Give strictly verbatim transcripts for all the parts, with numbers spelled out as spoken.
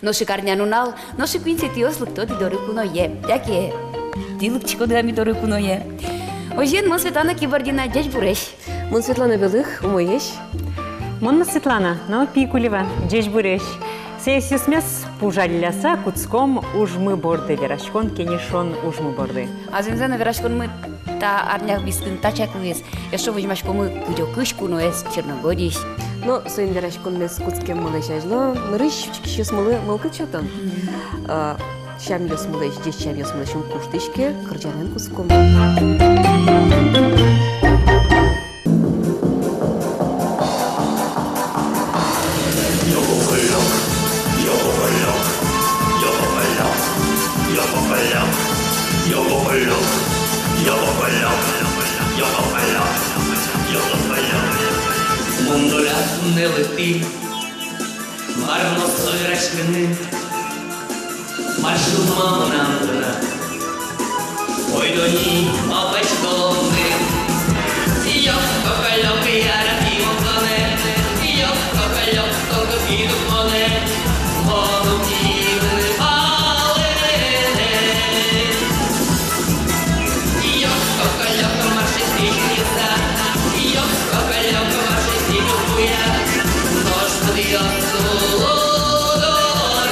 Нош ик арнянунал, нош ик куинь сетӥос лыкто тӥ доры куное. Яке тӥ лыктӥськоды-а ми доры куное? Озьыен, мон Светлана Кибардина, ӟечбуресь. Мон Светлана Белых, умоесь. Мон но Светлана, но Пикулева, ӟечбуресь. Сӥ эсъёсмес пужалляса кутском ужмы борды, вераськон-кенешон ужмы борды. А зэмзэ но, вераськонмы та арня вискын тачак луиз. Эшшо возьмаськомы кыдёкысь куноез, Черногориысь. Но соин вераськонмес кутскеммылэсь азьло нырысь учкисьёсмылы мылкыд сётом. Мгм. А, сямъёсмылэсь, ӟеч сямъёсмылэсь ум куштӥське, кырӟанэн кутском. Мон доля туннэ лыктӥ, мар но со вераськыны. Маршрут мынам тынад. Ойдо ни малпаськоды. Ёк-кокольок, яратӥ мон тонэ. Ёк-кокольок, только пиды монэ. Мон уг ни мыны валэктэ. Ёк-кокольок, мар шедьтӥ синъёсад. Ёк-кокольок, мар шедьтӥ куспуяд. Нош кудъёс луо дорад.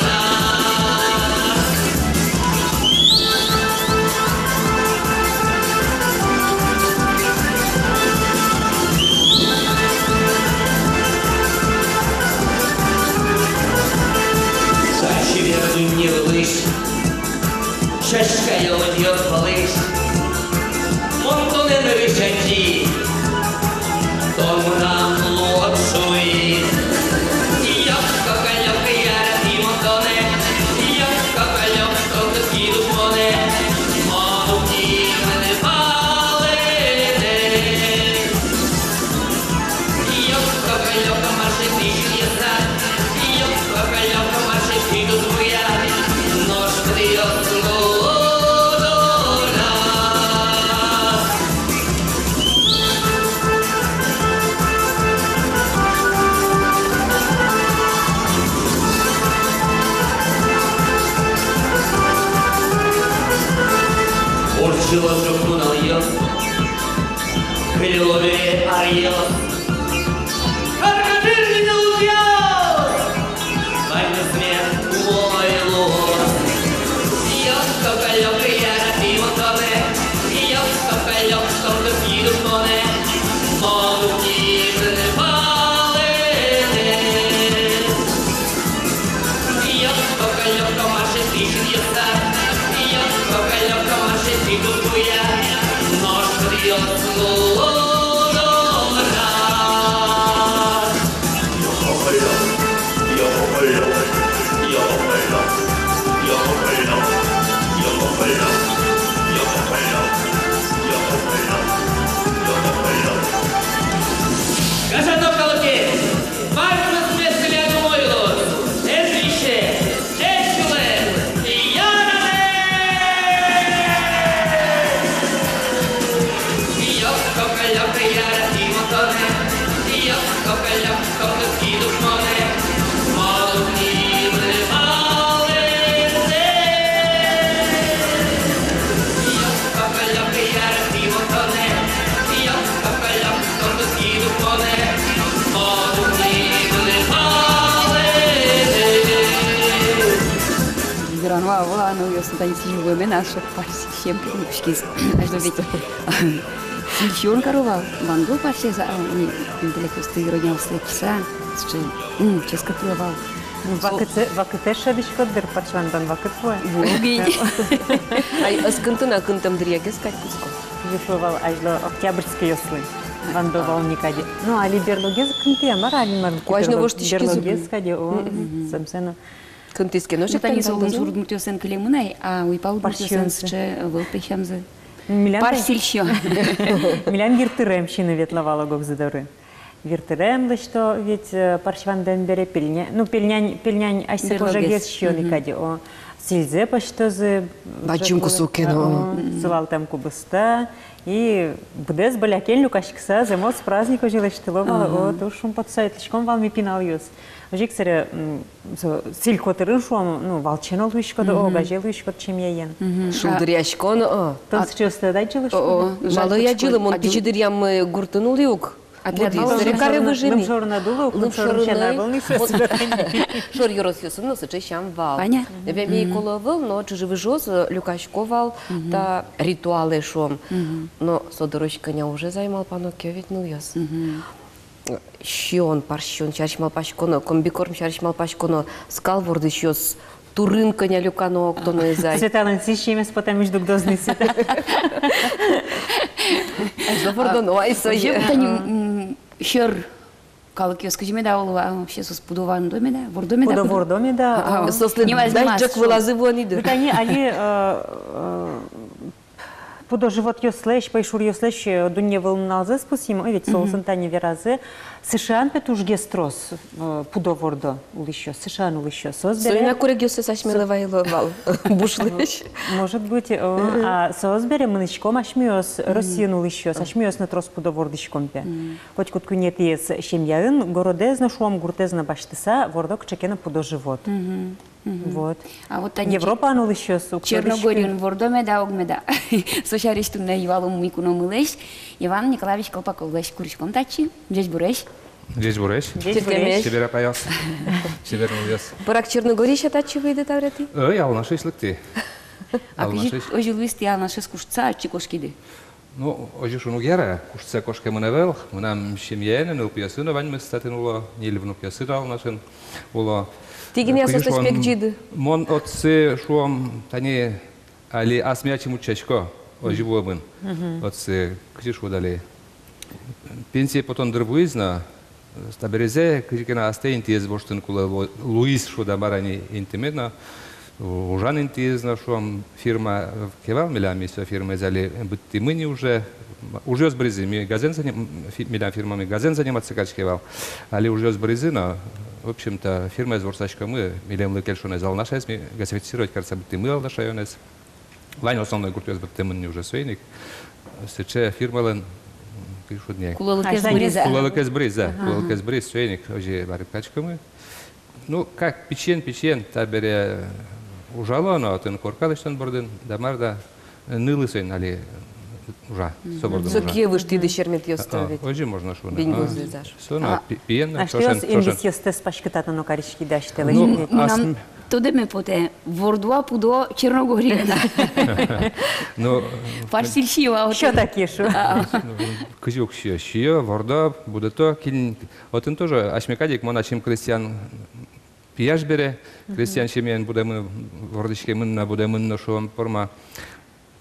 Чебер дунне вылысь, сяська ёлыдъёс пӧлысь. Мон тонэ нырысь адӟи, тон мынам луод шуи. Ёк-кокольок, яратӥ мон тонэ. Ёк-кокольок, только пиды монэ. Мон уг ни мыны валэктэ. Ёк-кокольок, мар шедьтӥ синъёсад. Ёк-кокольок, мар шедьтӥ куспуяд. Нош кудъёс луо дорад. Ортчыло ӝог нуналъёс, кылльыло бере аръёс. Каркадыр ни нылпиос! Ваньмыз мед умой луоз. Ёк-кокольок, яратӥ мон тонэ. Ёк-кокольок, только пиды монэ. Мон уг ни мыны валэктэ. Ёк-кокольок, мар шедьтӥ синъёсад. Ёк-кокольок, мар шедьтӥ куспуяд. Нош кудъёс луо дорад. Гажано калыке! Ваньмыз мед тӥляд умой луоз, эз висе, ӟеч улэ, яратэ! Ёк-кокольок, яратӥ мон тонэ. Ёк-кокольок, только пиды монэ. Мон уг ни мыны валэктэ. Ёк-кокольок, яратӥ мон тонэ. Ёк-кокольок, только пиды монэ. Мон уг ни мыны валэктэ. Верано вал, а нылъёс но тани сӥзьыл вуэмен, а со парсь сием пукыны кутскиз. Азьло ведь сӥль сиён каро вал, вандо парсез, а, ни, интеллектуалсты, родняослы пса, сыӵе, м, ческыт вал. Вакытэ, вакытэ шӧдӥськод дыр, парсь вандон вакыт вуэ. Вуэ ведь. Ай, ӧз кынты на, кынтэм дыръягес кадь кутско. Южо вал азьло Октябрьскийослы. Вандо вал ни кадь. Ну, али берлогес кынтыя, мар, али мар. Куазь но воштӥськиз. Берлогес кадь, о, мгм. Сэмсэ но. Кынтӥз ке но, ну, тани со удмурт удмуртъёслэн кылемын ай, а уйпал удмуртъёслэн сыӵе ӧвӧл пе сямзы. Милям парсь сӥль сиё. Милям йыртырем сиыны ветло вал ог-огзы доры. Виртырем лэсьто ведь, э, парсь вандэн бере, пельня-, ну, пельнянь, пельнянь асьсэ кожагес сиён ик кадь, о, сӥльзэ пӧзьтозы, бадӟым кусок ке но, о, сывалтэм кубыста, и быдэс бӧлякен люкаськыса, зэмос праздник озьы лэсьтыло вал, о, туж шумпотыса ветлӥськом вал ми, пиналъёс. Озьы ик сэре, м, со сӥль котырын, шуом, ну, валче но луиськод, о, огазе луиськод семьяен. Шулдыръяськон, о. Тон сыӵеосты адӟылы, о, о, шуом? Малы адӟылы, мон пичи дыръям, э, гуртын улӥ ук. Отряд вал. Лымшор но, лымшор но ӧвӧл ни со. Шор ёросъёсын но сыӵе сям вал. Понятно. Вемей коло ӧвӧл, но чыжы-выжыос, э, люкасько вал та ритуалэ, шуом. Но со дырозь кӧня ужез ай малпано ке ведь нылъёс. Сиён, парсь сиён сярысь малпаськоно, комбикорм сярысь малпаськоно, скал вордӥсьёс турын кӧня люкано, октоно ӧз ай. Светалэн сӥзь сиемез потэмысь дугдоз ни, Света. Азьло вордоно ай сое. Озьы, тани, м, сьӧр калыкъёс кызьы меда уло, а, вообще соос пудо вандо меда, вордо меда? Пудо вордо меда, а, а, соослы дась ӝӧк вылазы вуоно дыр. Тани али, э, э, пудо животъёслэсь, пӧйшуръёслэсь, э, дунне вылын нуналзэс пусйим, ой, ведь соосын тани веразы. США-ын, пе, тужгес трос, э, пудо вордо улӥсьёс, США-ын улӥсьёс. Соос бере... Соин-а курегъёссэс асьмелы вайыло вал бушлэсь? Может быть, э, а соос бере мынӥськом асьмеос, Россиын улӥсьёс, асьмеос но трос пудо вордӥськом, пе. Котькуд куинетӥез семьяын городэз но, шуом, гуртэз но басьтыса вордо кыӵе ке но пудо живот. Вот. А вот тани Европаын улӥсьёс уг тодӥськы. Черногориын вордо меда, уг меда? Со сярысь туннэ юалом ми куномылэсь, Иван Николаевич Колпаковлэсь. Куриськом татчы. Ӟечбуресь. Ӟечбуресь. Ӟечбуресь. Чебер апайёс. Чебер нылъёс. Пырак Черногориысь-а татчы выйиды, табере тӥ? Ой, Алнашысь лыктӥ. А кызьы озьы луиз, тӥ Алнашез куштыса отчы кошкиды? Ну, озьы шуыны уг яра, куштыса кошкемын ӧвӧл, мынам семьяе но, нылпиосы но ваньмыз татын уло, ньыль внукъёсы но Алнашын уло. Тӥ гинэ-а соослэсь пегӟиды? Мон отчы, шуом, тани али асме ачим утчасько, озьы вуэмын. Отчы, кызьы шуод али, пенсие потон дыр вуиз но, таберезэ кызьы ке но астэ интыез воштыны кулэ лу-, луиз, шуод-а, мар-а ни, интымы но, у-, ужан интыез но, шуом, фирма, э, ке вал милям, и со фирмаез али быдтӥмы ни уже. Ужъёс быризы, ми газэн заним-, фи-, милям фирмамы газэн заниматься кариське вал. Али ужъёс быризы но, в общем-то, фирмаез ворсаськомы, милемлы кельшонэз Алнашаез ми газифицировать карыса быдтӥмы, Алнаш районэз. Вань основной гуртъёс быдтэмын ни уже соин ик. Сыӵе фирмалэн, м, кызьы шуод ни, кулэлыкез быриз-а? Кулэлыкез быриз, да. Ага. Кулэлыкез быриз, соин ик озьы барыкаськомы. Ну, как, пичиен-пичиен табере ужало но, отын корка лэсьтон бордын, да мар да, нылы соин али ужа, со бордын ужа. Соку выжтӥды серметъёсты ведь. Озьы можно шуыны. Биньгозы заш. Со но, а, пи-, пиен но, асьтэос ӵошен, ӵошен. Инвестиостэс паськытатоно кариськиды асьтэлэсь. Ну, мынам асьм- Тодэме потэ, вордо-а пудо Черногориын? Ну, парсь сӥль сиё-а отын? Всё-таки, шу. А, а. Ну, кызьы уг сиё, сиё, вордо, будэто, кин, отын тоже асьме кадь ик, мон ачим крестьян пияш бере, крестьян семьяын будэмын, вордӥськемын но, будэмын но, шуом, порма.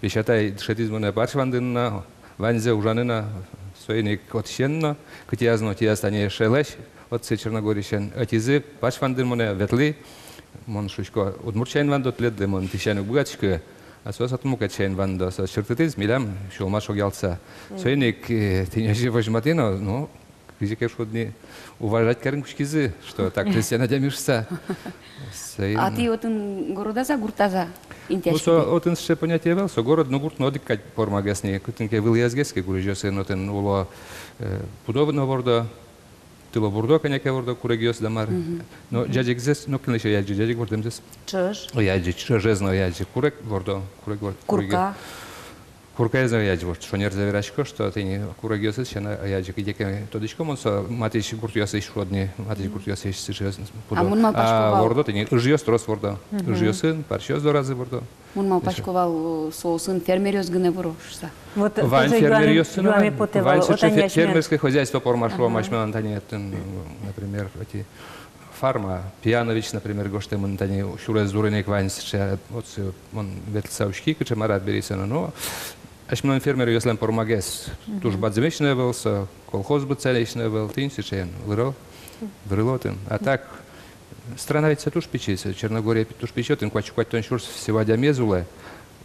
Песятай дышетӥз монэ парсь вандыны но, ваньзэ ужаны но, соин ик отысен но, кытӥяз но, отӥяз, тани эшелэсь, отчы Черногориысен, ӧтизы парсь вандыны монэ, ветлӥ, мон шуисько, удмурт сямен вандо тӥледлы, мон тӥ сямен уг быгатӥськы, а соос отын мукет сямен вандо, соос чыртытӥз, милям сюлмасько ялса. Соин ик, э, тӥни озьы возьматӥ но, ну, кызьы ке шуод ни, уважать карыны кутскизы, что так крестьян адями шуыса. Соин. А тӥ отын городаз-а, гуртаз-а интыяськиды? Ну, со отын сыӵе понятие ӧвӧл, со город но гурт но одӥг кадь пормагес ни, кытын ке вылӥяз гес ке, гурезьёсын отын уло, э, пудо но вордо, тылобурдо кӧня ке вордо, курегъёс да мар. Но ӟазегзэс нокинлэсь ӧй адӟы, ӟазег вордэмзэс. Ӵӧж. Ӧй адӟы, ӵӧжез но ӧй адӟы, курег вордо, курег вордо. Курка. Куркаез но ӧй адӟы, вот, шонерзэ верасько, что тӥни курегъёсыз сяна ӧй адӟы, кыдёке тодӥсько мон со матысь гуртъёсысь, шуод ни, матысь гуртъёсысь сыӵеез пудо. А мон малпасько вал, вордо тӥни, ыжъёс трос вордо. Ыжъёсын, парсьёс доразы вордо. Мон малпасько вал, соосын фермеръёс гинэ выро шуыса. Вот вань тоже фермеръёс но, юаме потэ вал, вань сыӵе фе-, фермерское хозяйство порма, шуом, асьмелэн тани отын, например, эти Фарма, Пиянович, например, гожтэмын, тани сюрес дурын ик вань сыӵе, вот, э, мон ветлыса учки, кыӵе мар-а бере со но, но асьмелэн фермеръёслэн пормагес туж бадӟымесь но ӧвӧл со, колхоз быдӟаесь но ӧвӧл, тӥни сыӵеен выро, вырыло отын. А так, страна ведь со туж пичи, со Черногория пи-, туж пичи, отын куать, куатьтон сюрс всего адямиез улэ.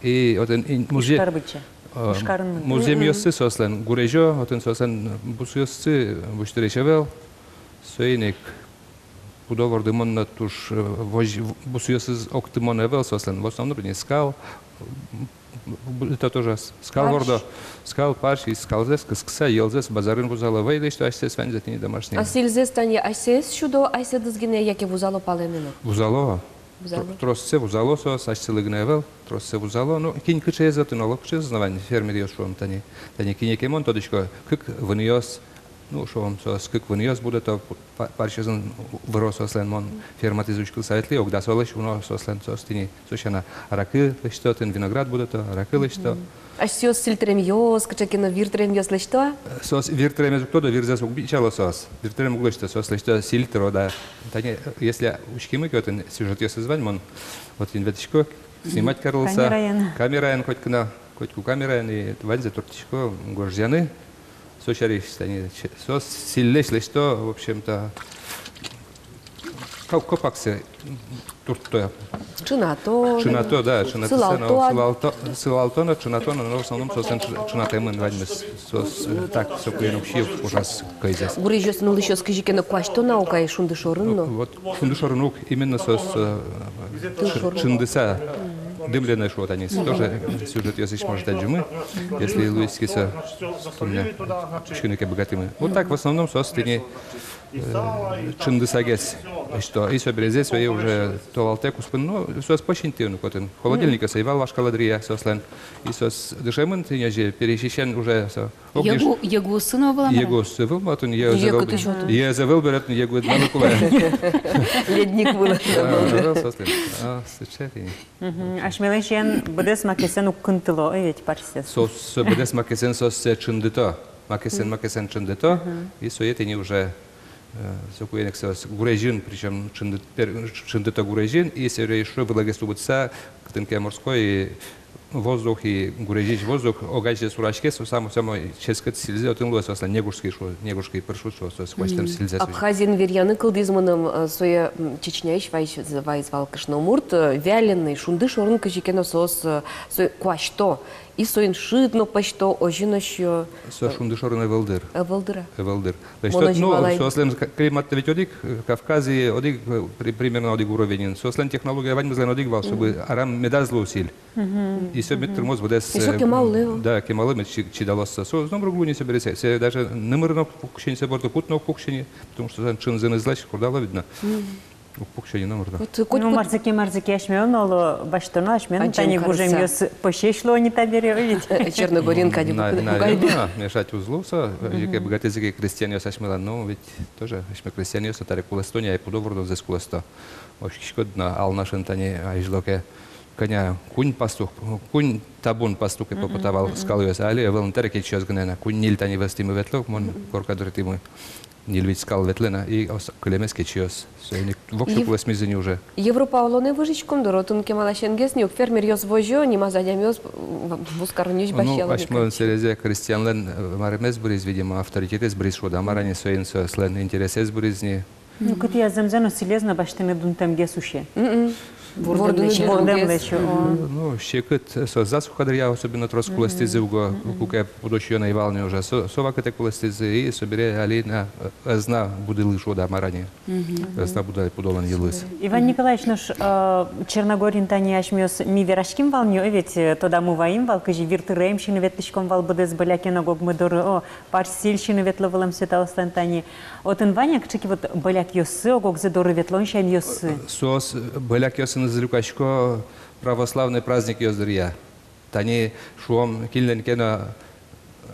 И отын ин-, музъем-, Ижкар быдӟа. Э, Ижкарын музъемъёссы соослэн гурезё, отын соослэн бусыоссы вуж дырысь ӧвӧл. Соин ик пудо вордымон но туж, э, возь-, бусыосыз октымон ӧвӧл соослэн. В основном тӥни скал, бу-, это тоже с-, скал вордо. Парсь. Скал, парсь, и скалзэс кыскыса, йӧлзэс базарын вузало. Вӧй лэсьто асьсэос ваньзэ тӥни домашний. А сӥльзэс тани асьсэос сюдо асьсэдыз гинэ яке вузало палэнын но? Вузало. Вузало. Тро-, троссэ вузало соос, асьсэлы гинэ ӧвӧл, троссэ вузало. Ну, кин кыӵеез отын, оло кыӵеез но вань, фермеръёс, шуом, тани. Тани кин ке мон тодӥсько, кык вынъёс, ну, шуом, соос кык вынъёс будэ, то па-, парсьёсын выро соослэн. Мон ферматӥз учкыса ветлӥ, ог дасолэсь уно соослэн, соос тӥни, со сяна аракы лэсьто, тӥни виноград будэ, то аракы лэсьто. Асьсэос сӥль тыремъёс, кыӵе ке но вир тыремъёс лэсьто-а? Соос вир тыремез уг тодо, вирзэс уг бичало соос. Вир тырем уг лэсьто, соос лэсьто сӥль тыро, да. Тани, если учкимы ке, отын сюжетъёсыз вань, мон отын ветлӥсько, снимать карылыса. Камераен. Камераен котьку но, котьку камераен, и ваньзэ турттӥсько гожъяны. Со сярысь, тани, соос сӥльлэсь лэсьто, в общем-то, ко-, копак сэ туртто. Чынато. Чынато, да, чынато. Сылалто. Сылалто, сылалто но, чынато но, но в основном соослэн чы-, чынатэмын ваньмыз. Соос, э, так, соку эн уксё ужаз кӧйзэс. Гурезьёс но лысьёс кызьы ке но куасьто на ук ай шунды шорын но. Вот, шунды шорын ук, именно соос, э, чы-, чындыса дымлены шуо тани. Тоже сюжетъёсысь, может, адӟимы, если луиз ке со, туннэ учкыны ке быгатӥмы. Вот так, в основном, соос тӥни э, чындысагес, что и собере здесь свои уже толалтэ куспын, ну, соос пӧсь интыын котын. Холодильникъёс ӧй вал вашкала дыръя соослэн. И соос дышемын тӥни озьы пересисен уже со. Йӧгу-, йӧгуоссы но вылэм. Йӧгуоссы вылэм, отын йӧ-, йӧ-, йӧзэ выл бере отын йӧгуэд малы кулэ. Ледник вылэм. А, вылэм соослэн. А, сыӵе тӥни. Мгм. Асьмелэсь эн быдэс макесэн уг кынтыло, ой, ведь парсьсэс. Соос, со быдэс макесэн соос сэ чындыто. Макесэн, макесэн чындыто. Мгм. И сое тӥни уже Э, соку эн ик соос гурезьын, причём чынды-, пер-, чындыто гурезьын, и собере ещё вылэгес тубытса, кытын ке морской воздух и гурезьысь воздух огазьзэ сураське, со само, само ческыт сӥльзэ отын луэ соослэн, Негушский шуо, Негушский пыр шуо соос, куасьтэм сӥльзэс. Абхазиын веръяны кылдӥз мыным, э, сое, м, Чечняысь вайиз, вайиз вал кышномурт, э, вяленый, шунды шорын кызьы ке но соос, э, сое куасьто. И соин шыд но пӧзьто, озьы но сиё. Со шунды шорын ӧвӧл дыр. Ӧвӧл дыр-а? Ӧвӧл дыр. Мон озьы валай. Значит, ну, соослэн ка-, климат ведь одӥг, э, Кавказе одӥг, э, при-, примерно одӥг уровеньын. Соослэн технология ваньмызлэн одӥг вал, чтобы арам медаз лу сӥль. Мгм. И со мед тырмоз быдэс, и со, э, кемаллы. Да, кемаллы мед чи-, чидалоз со. Со номыр уг луы ни собере, сэ, сэ даже номыр но уг пуксьы ни, сэ борды кут но уг пуксьы ни, потому что соослэн чынзынызлэсь курдало, видно. Мгм. Уг пуксьы ни номыр но. Вот, ну, коть, коть. Мар ке, мар ке асьмелэн но луэ, басьтоно асьмелэн но, тани гужемъёс пӧсесь луо ни табере, ой, ведь. Э, Черногориын кадь ук, на-, ук, наверное, мешать уз лу со, э, мгм, озьы ке быгатӥзы ке крестьянъёс асьмелэн, ну, ведь тоже асьме крестьянъёс, а, таре кулэсто ни ай, пудо вордонзэс кулэсто. Учкиськод на, Алнашын тани азьло ке кӧня куинь пастух, куинь табун пастух ке потэ вал скалъёс, али ӧвӧл ни, таре кечъёс гинэ на, куинь-ньыль тани вӧзтӥмы ветло, мон корка дыртӥмы. Ньыль-вить скал ветлэ на, и ос-, кылемез кечъёс. Соин ик воксё кулэсмизы ни уже. Европа улонэ выжиськом дыр, отын кемаласенгес ни ук, фермеръёс возё, нимаз адямиос, м, вузкаронъёсысь басьяло. Ну, асьмелэн сэрезэ крестьянлэн, э, мармес быриз, видимо, авторитетэз быриз шуод-а, мар-а ни, соин соослэн интересэз быриз ни. Ну, кытӥяз зэмзэ но сӥлез но басьтыны дунтэмгес усе. Мгм. Вордэмлэсь. Вордэмлэсь, о. Ну, секыт, со засуха дыръя особенно трос кулэстӥзы уго, куке пудо сиён ӧй вал ни уже. Со, со вакытэ кулэстӥзы, и собере али на, э, ӧз на будылы шуод-а, мар-а ни. Мгм. Ӧз на будылы пудолэн йылыз. Иван Николаевич, нош, э, Черногориын тани асьмеос ми вераським вал ни, э, ведь, э, тодамы ваем вал, кызьы вир тырем сиыны ветлӥськом вал быдэс бӧлякен ог-огмы доры, о, парсь сӥль сиыны ветло вылэм светлоослэн тани. Отын вань-а кыӵе ке вот бӧлякъёссы, ог-огзы доры ветлон сямъёссы? Соос, э, бӧлякъёсынызы люкасько православной праздникъёс дыръя. Тани, шуом, кинлэн ке но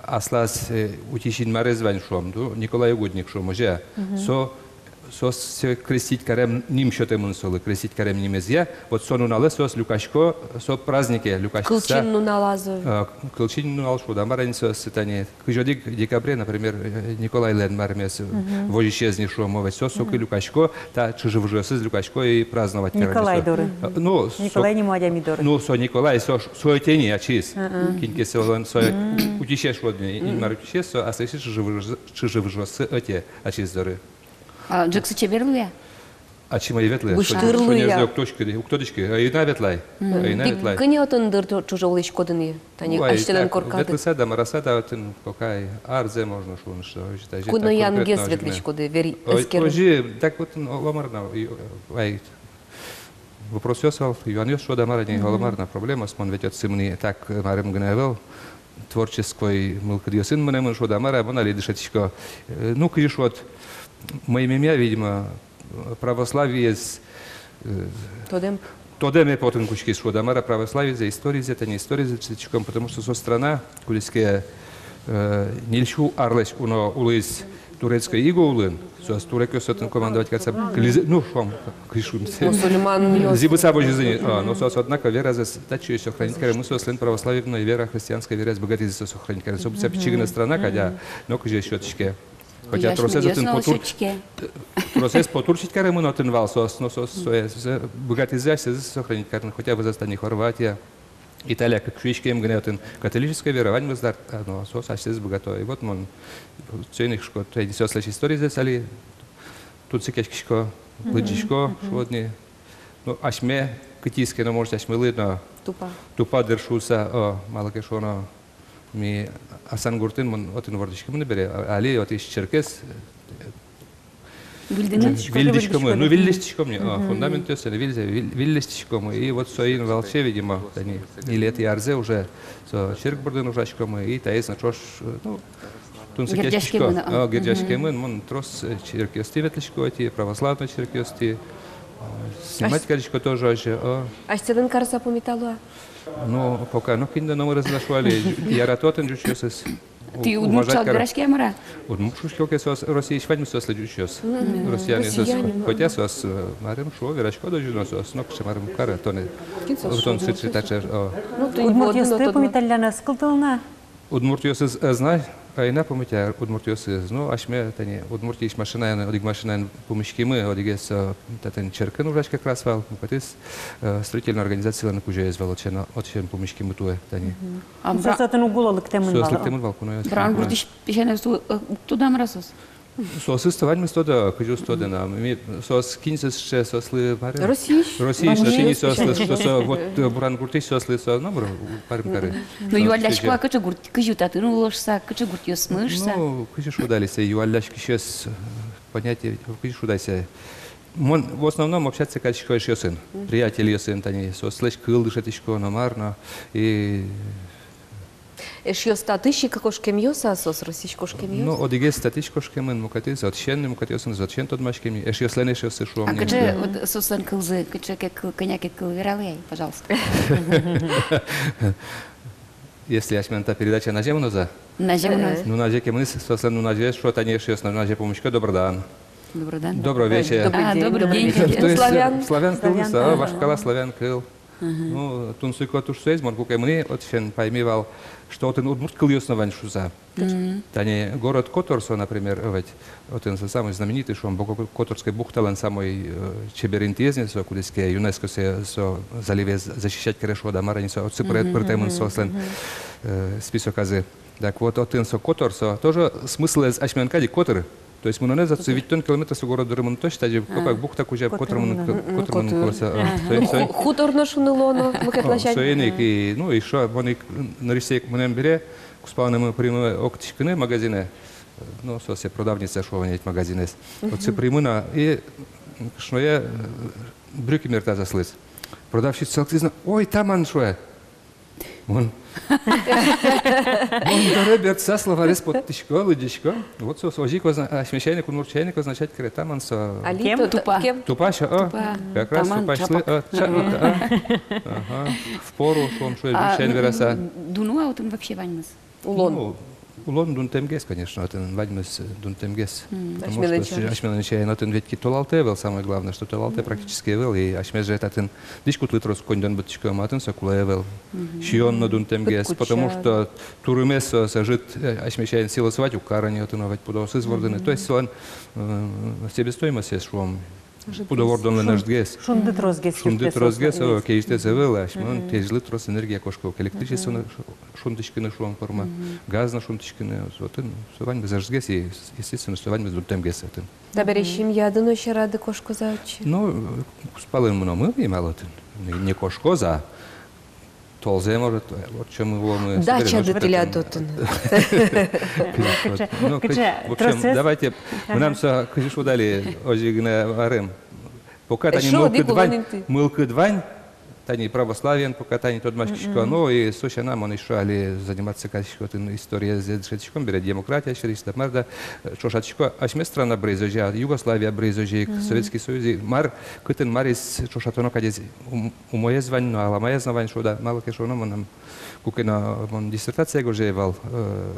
аслаз, э, утись инмарез вань, шуом, ду, Николай Угодник, шуом, озьы-а. Мгм. Со, соос сое крестить карем ним сётэмын солы, крестить карем нимезъя. Вот со нуналэ соос люкасько, со празднике люкаськыса. Кылчин нуналаз. Э, кылчин нунал шуод-а, мар-а ни, соос тани. Кызь одӥг декабре, например, э, Николайлэн мармес, э, возисез ни, шуом, овесь, соос соку люкасько, та чыжы-выжыосыз люкасько и праздновать каро. Николай доры. Э, ну, со-, Николай нимо адями доры. Ну, со Николай, со, со ӧте ни ачиз. Мгм. Кин ке солэн, со утисез, шуод ни, инмар утисез, со аслэсьтыз чыжы-выжыосыз, чыжы-выжыосыз ӧте ачиз доры. А, ӝӧксы чебер луэ-а? Ачим ӧй ветлы. Гуштырлы шонерзэ я. Уг тодӥськы, уг тодӥськы. Ӧй на ветлы ай. Мгм. Ӧй на ветлы ай. Тӥ кӧня отын дыр ӵо-, ӵоже улӥськоды ни, тани асьтэлэн коркады? Ветлыса да, мар-а, мар-а, да, отын пока арзэ можно шуыны, что озьы, да, озьы. Куноянгес ветлӥськоды, вер-, эскерыны. Озьы, так вот, ну, оло мар но, и, ай, вопросъёс вал, юанъёс, шуод-а, мар-а ни, оло мар но проблемаос, мон ведь отчы мынӥ так, марым гинэ ӧвӧл, творческой мылкыдъёсын мынэмын, шуод-а, мар-а, мон али дышетӥсько. Э, ну, кызьы шуод, мӧймемъя, видимо, православиез, э, тодэм, тодэме потыны кутскиз, шуод-а, мар-а, православизэ, историзэ, тани историзэ дышетӥськом, потому что со страна, кудӥз ке, э, ньыль сю арлэсь уно улӥз турецкой иго улын, соос турекъёс отын командовать карыса кылизы, ну, шуом, кызьы шуом, мусульманъёс. Зӥбыса возизы ни, а, но соос, однако, веразэс татчы сохранить каремын, соослэн православной вера, христианской вераез быгатӥзы сохранить карыны. Со быдӟа пичи гинэ страна кадь, а, но кызьы сётӥське. Хотя тросэз отын потур-, тросэз потур сётӥське каремын отын вал соос, но соос, соос, э, быгатӥзы асьсэзэс сохранить карыны, хотя вӧзаз тани Хорватия, Италия, кык сю иськем гинэ отын католической вера, ваньмыз дыр, а, но соос асьсэзэс быгато. И вот мон соин ик, шуод, тани соослэсь историзэс али тунсыкъяськисько, лыдӟисько, шуод ни. Ну, асьме кытӥз ке но, может, асьмелы но тупа, тупа дыр шуыса, о, малы ке шуоно, ми Асан гуртын, мон отын вордӥськемын бере, а, али отысь черкез, э, выльдӥськомы, ну, выльдӥськомы ни, о, фундаментъёссэ выльдӥ-, выль-, выльдӥськомы, и вот соин валче, видимо, тани ньылетӥ арзэ уже со черк бордын ужаськомы, и таиз но ӵош, э, ну, тунсыкъяськисько. Герӟаськемын, а? О, герӟаськемын, мон трос, э, черкъёстӥ ветлӥсько, отӥ православной черкъёстӥ, э, снимать карисько тоже озьы, о. Асьтэлэн карыса пумитало-а? Ну, пока нокин но номырзэ ӧз на шуы али, ярато отын ӟучъёсыз. Тӥ удмурт шуыса вераське-а, мар-а? Удмурт шуисько ке, соос Россиысь ваньмыз соослы ӟучъёс. Россиянъёс. Хотя соос, э, марым шуо, верасько дожи, но соос нокыӵе марым кары, тонэ. Кин соос? Тон сыӵе, таӵе, о. Удмуртъёсты пумиталляны ӧз кылдылы на? Удмуртъёсыз ӧз на, ӧй на пумитэ удмуртъёсыз. Ну, асьме тани Удмуртиысь машинаен, одӥг машинаен пумиськимы, одӥгез, э, татын черкын ужась как раз вал, мукетыз, э, строительной организациялэн кузёез вал, отчы но, отчы но пумиськимы туэ тани. Мгм. А соос отын уг уло, лыктэмын вал. Соос лыктэмын вал, куноос. Брангуртысь песянайёс, э, уг тодо-а, мар-а, соос? Соосыз-то ваньмыз тодо, кызьы уз тоды на. Ми, соос кинъёсыз сыӵе, соослы, марым, Россиысь? Россиысь, Россиысь, Россиысь, соослы, что со, вот, э, Брангуртысь соослы, со номыр, марым, кары. Ну, юаллясько-а, кыӵе гурт, кызьы татын уло шуыса, кыӵе гуртъёсмы шуыса? Ну, кызьы шуод али сое, юалляськисьёс, э, понятие, кызьы шуод али сое. Мон в основном общаться карисько эшъёсын, приятельёсын, тани, соослэсь кыл дышетӥсько но мар но, и Эшъёс татысь ик кошкемъёс-а соос, Россиысь кошкемъёс? Ну, одӥгез татысь кошкемын, мукетыз отысен, мукетъёсыныз отысен тодмаськем ни, эшъёслэн эшъёссы, шуом ни. А кыӵе вот соослэн кылзы, кыӵе ке кыл, кӧня ке кыл вералэ ай, пожалуйста. Если асьмелэн та передача назе мыноз-а? Назе мыноз. Ну, назе ке мынӥз, соослэн нуназе, шуо, тани эшъёс, нуназе пумисько: добрый дан. Добрый дан. Добрый вечер. А, добрый день. Добрый день. То есть, э, славян кыл, славян кыл, славян, а, вашкала славян кыл. Мгм. Ну, тунсыко туж соиз, мон куке мынӥ, отысен пайми вал, что отын удмурт кылъёс но вань шуыса. Мгм. Тани город Котор со, например, э, ведь, отын со самый знаменитый, шуом, Бо-, Ко-, Ко-, Которской бухталэн самой, э, чебер интыез ни со, кудӥз ке ЮНЕСКО сое, со заливез защищать каре, шуод-а, мар-а ни со, отсы пырет-, пыртэмын соослэн, э, списоказы. Так вот, отын со Котор, со тоже смыслэз асьмелэн кадь ик котыр. То есть мынонэз отсы витьтон километр со город доры мынытозь, тазьы копак бухта кузя котыр мынын, котыр мынын кулэ со, э, соин, соин. Ху-, хутор но шуыны луоно мукет ласянь. Соин ик, и, ну, ещё мон ик нырысьсэ ик мынэм бере, кузпалэнымы пыримы октӥськыны магазинэ. Ну, со сое продавница шуо вал ни ведь магазинэз. Отсы пыримы на, и кышное, э, брюки мерттаз аслыз. Продавщица лыктӥз но: «Ой, таман», — шуэ. Мон, мон доры бертыса словарез поттӥсько, лыдӟисько. Вот со, со озьы ик озна-, асьмеос чайник, удмурт чайник означать каре таман со. Али кем? Тупа. Тупа, всё, а. Тупа. Как раз тупа, тупа, чапак. А, ча-, а. Ага. В пору, шуом, шуэ, а, ӟуч сямен вераса. Дуно-а отын вообще ваньмыз? Улон. Ну, улон дунтэмгес, конечно, отын ваньмыз дунтэмгес. Мгм. Потому что асьмелэн ча-, асьмелэн чаен отын ведь ке толалтэ ӧвӧл, самое главное, что толалтэ практически ӧвӧл, и асьмеос же татын дӥськутлы трос коньдон быдтӥськом, а отын со кулэ ӧвӧл. Мгм. Сиён но дунтэмгес, потому что турымез со, со ӧжыт, э, асьмеос чаен силос вать уг кары ни отын, а ведь пудоосыз вордыны. Мгм. То есть солэн, э, себестоимостез, шуом, Пудо вордонлэн ӧжытгес. Шунды тросгес. Шунды тросгес, о, кезьытэз ӧвӧл, асьмелэн кезьлы трос энергия кошке. Электричество но шу-, шунтӥськыны, шуом, форма. Газ но шунтӥськыны, отын, со ваньмыз ӧжытгес, и, естественно, со ваньмыз дуртэмгес отын. Табере семьяды но сьӧрады кошкоз-а отчы? Ну, кузпалын мыномы, и малы отын. Не, не кошкоз-а. Толзэ, может, ортчемы, вуомы. Дачады тӥляд отын. Кыӵе, ну, кыӵе, в общем, тросэз. Давайте, мынам со, кызьы шуод али, озьы гинэ варем. Пока тани мылкыд вань, мылкыд вань, тани православиен пока тани тодматскисько, ну, и со сяна мон ещё али заниматься карисько отын, историезэ дышетӥськом бере, демократия сярысь да, мар да, э, ӵошатӥсько, асьме страна быриз озьы, Югославия быриз озьы, Советский Союз, и мар, кытын мариз ӵошатоно кадез, ум-, умоез вань но, аламаез но вань, шуод-а, малы ке шуоно, мынам, куке но мон диссертация гожъяй вал, э,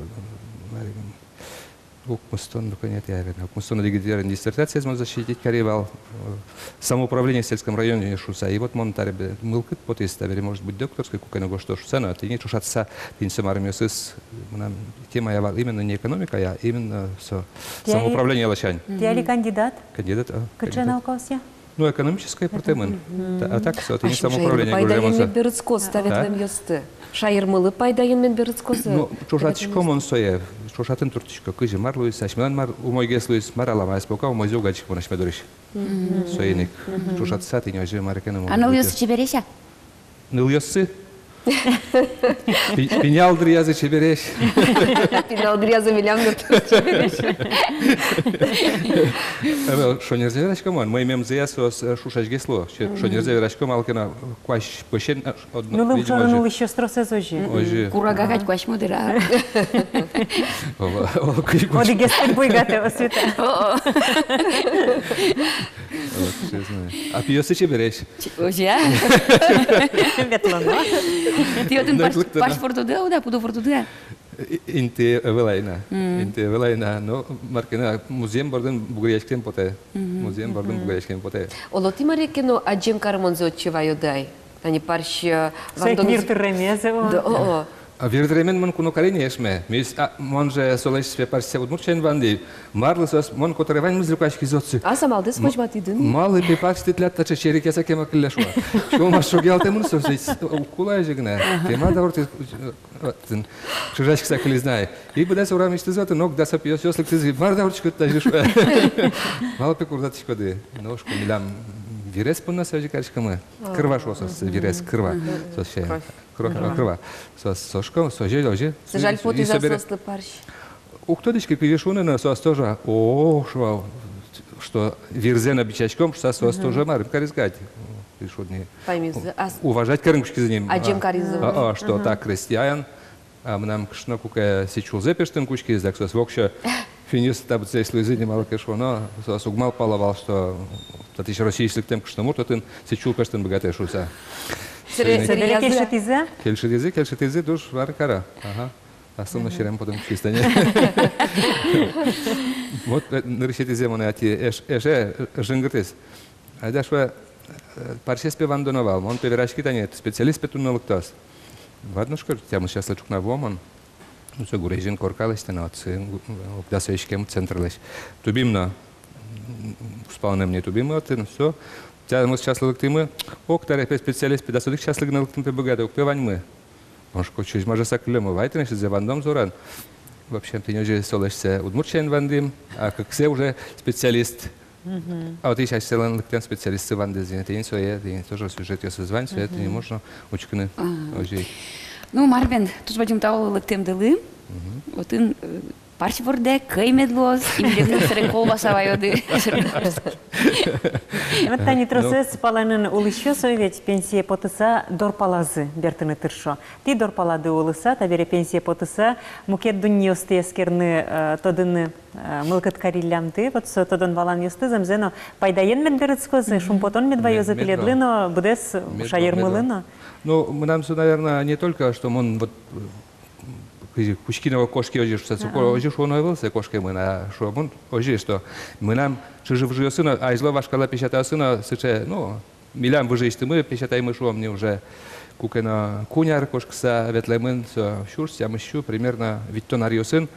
укмыстон, ну, конец, я верно, укмыстон одӥг диссертациез мон защитить кари вал, э, самоуправление в сельском районе шуса. И вот мон табере мылкыд потӥз, табере, может быть, докторской куке но гожто шуса, но тӥни ӵошатыса, тӥни со марымъёсыз, мынам темая вал именно не экономикая, а именно со самоуправление ласянь. Тӥ али кандидат? Кандидат, а. Кыӵе наукаосъя? Ну, экономической пӧртэмын. Та-, а так, со, тӥни самоуправление гожъямын со. Пайдаен мед берытскоз та ветлэмъёсты. Шаермылы пайдаен мед берытскозы. Ну, ӵошатӥсько мон сое, ӵошатыны турттӥсько, кызьы мар луиз, асьмелэн мар умойгес луиз, мар аламаез, пока умойзэ уг адӟиськы мон асьме дорысь. Соин ик. Ӵошатыса, тӥни озьы мар ке но. А нылъёссы чебересь-а? Нылъёссы? Пи-, пинал дыръязы чебересь. Пинал дыръязы милям но чебересь. Э, шонерзэ верасько мон, мӧймемзыя соос, э, шушазьгес луо. Че-, шонерзэ верасько, малы ке но куазь пӧсен, э, одно, видимо, озьы. Нылым шоры улӥсьёс тросэз озьы. Озьы. Курага кадь куазь модыра. О, о, куазь. Одӥгез тӥ буйгатэ, Освета. О-о. Вот, честно. А пиосы чебересь. Ч-, озьы-а? Ветлоно. Тӥ отын парсь, парсь вордоды-а, пудо вордоды-а? И-, инты ӧвӧл ай на. Инты ӧвӧл ай на. Но мар ке но, музъем бордын бугыръяськем потэ. Музъем бордын бугыръяськем потэ. Оло, тӥ мар ке но адӟем карымонзэ отчы ваёды ай. Тани парсь, э, вандон. Вир тыремез, о. Да, о-о. А вир тыремен мон куно кари ни, эшме. Мись, а, мон же солэсь пе парсьсэ Удмуртиын вандӥ. Марлы соос, мон котыре ваньмыз люкаськиз отчы. А самалдэс возьматӥды ни? Малы пе парсьты тӥляд таӵе черекъяса кема кылле, шуо. Сюлмаз шугъялтэмын соос, ведь, э, уг кулэ озьы гинэ. Кема дауртӥ, э, вот, тын, шыжаськыса кылиз на ай. И быдэс урамысьтыз отын ог дас пиосъёс лыктӥзы, мар дауртӥськод тазьы, шуо. Малы пе курдатӥськоды. Ну, шуко, милям вирез понна озьы кариськомы. Кырва шуо соос, вирез, кырва. Соос сямен. Кырва. Кырва. Соос, со шуко, соос озьы, озьы. Сыӵе али потӥз-а соослы парсь? Уг тодӥськы, кызьы шуыны, но соос тоже, о, шуо, что вирзэ но бичаськом, шуса соос тоже марым каризы кадь. И шуод ни. Паймизы, ас-, уважать карыны кутскизы ни. Адӟем каризы. А, а, что так крестьян, а мынам кышно куке сӥть сюлзэ пештыны кутскиз, так соос воксё финнъёс та быдӟаесь луизы ни, малы ке шуоно, соос уг малпало вал, что татысь Россиысь лыктэм кышномурт отын сӥть сюл пештыны быгатэ шуса. Собере кельшытӥзы-а? Кельшытӥзы, кельшытӥзы, туж мар каро. Ага. Аслым но серем потыны кутскиз тани. Вот, э, нырысетӥзэ монэ ати эш-, эше, э, жингыртӥз. Айда, шуэ, э, парсез пе вандоно вал, мон пе вераськи тани, специалист пе туннэ лыктоз. Ладно, шуко, тямыс часлы ӵукна вуо мон. Ну, со гурезьын корка лэсьтоно, отчы, гу-, огдасо иськем центрлэсь. Тубим но, м, кузпалынэ ини тубимы отын, всё. Тямыс часлы лыктӥмы, ог таре пе специалист пе дас одӥг часлы гинэ лыктыны пе быгатэ, уг пе ваньмы. Мон, шуко, чӧжмажаса кыллем, вай тынэсьтызэ вандом зоран. В общем, тӥни озьы солэсьсэ Удмуртиын вандӥм, а кыксэ уже специалист. Мгм. А вот ещё асьсэлэн лыктэм специалистсы вандӥз ини, тӥни сое, тӥни тоже сюжетъёсыз вань, сое тӥни можно учкыны. Ага. Озьы. Ну, мар бен, туж бадӟым тау лыктэмдылы. Мгм. Отын, э, парсь вордэ, кӧй мед луоз, и милемлы сэре колбаса ваёды. Вот тани тросэз палэнын улӥсьёс, ой, ведь пенсие потыса дор палазы бертыны тыршо. Тӥ дор палады улыса, табере пенсие потыса, мукет дуннеосты эскерыны, э, тодыны, э, мылкыд кариллямды, вот со тодон-валанъёсты зэмзэ но пайдаен мед берытскозы, шумпотон мед ваёзы тӥледлы но, быдэс шаермылы но. Ну, мынам со, наверное, не только, что мон вот, э, кызьы кутски но кошки озьы шуса, соку озьы шуоно ӧвӧл, сое кошкемын, а шуэмын озьы, что мынам чыжы-выжыосы но, азьло вашкала песятайёсы но сыӵе, ну, милям выжыысьтымы песятаймы, шуом ни, уже куке но куинь ар кошкыса ветлэмын, со сюрс тямыссю примерно витьтон аръёсын.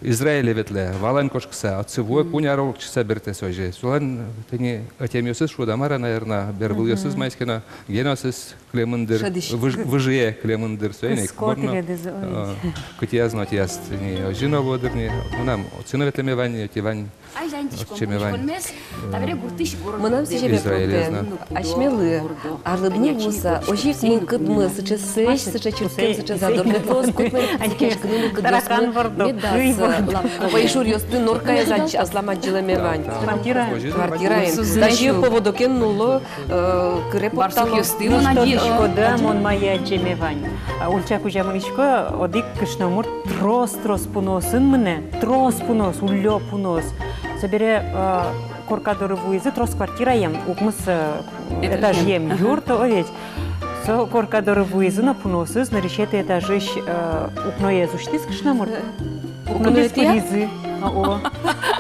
Израиле ветлэ, валэн кошкыса, отчы вуэ, куинь ар ортчыса бертэ со озьы. Солэн тӥни ӧтемъёсыз, шуод-а, мар-а, наверно, бервылъёсыз, мгм, маиз ке но, геноосыз кылемын дыр, шӧдӥсько, выж-, выжые кылемын дыр, соин ик. Кыско мон но, тӥледыз, ой, а, кытӥяз но ӧтӥяз тӥни озьы но луэ дыр ни, мынам отчы но ветлэме вань, ӧти вань. Ай, озьы ик ӧтчеме вань. Кунмес, табере гуртысь город. Мынам сыӵе мед потэ. Израилез но. Асьмелы арлыдмы вуыса, озьы ик мылкыдмы, сыӵе сэзь, сыӵе чырткем, сыӵе задорный, трос кутмы, сыӵе кышкыны мылкыдъёсмы медаз лапко. Пӧйшуръёсты норкаез аслам адӟылэме вань. Да, да. Квартира. Квартираен. Даже поводокен нулло, э, кыре поттало. Барсукъёсты мон адӟи, э, да, мон мае адӟеме вань. А, ульча кузя мынӥсько, одӥг кышномурт трос-трос пуныосын мынэ, трос пуныос, уллё пуныос. Собере, э, корка доры вуизы, трос квартираем, укмыс, э, этажъем юрт, о ведь. Со корка доры вуизы но, пуныосыз нырысетӥ этажысь, э, укноез усьтӥз кышномурт. Укноез пыризы. О.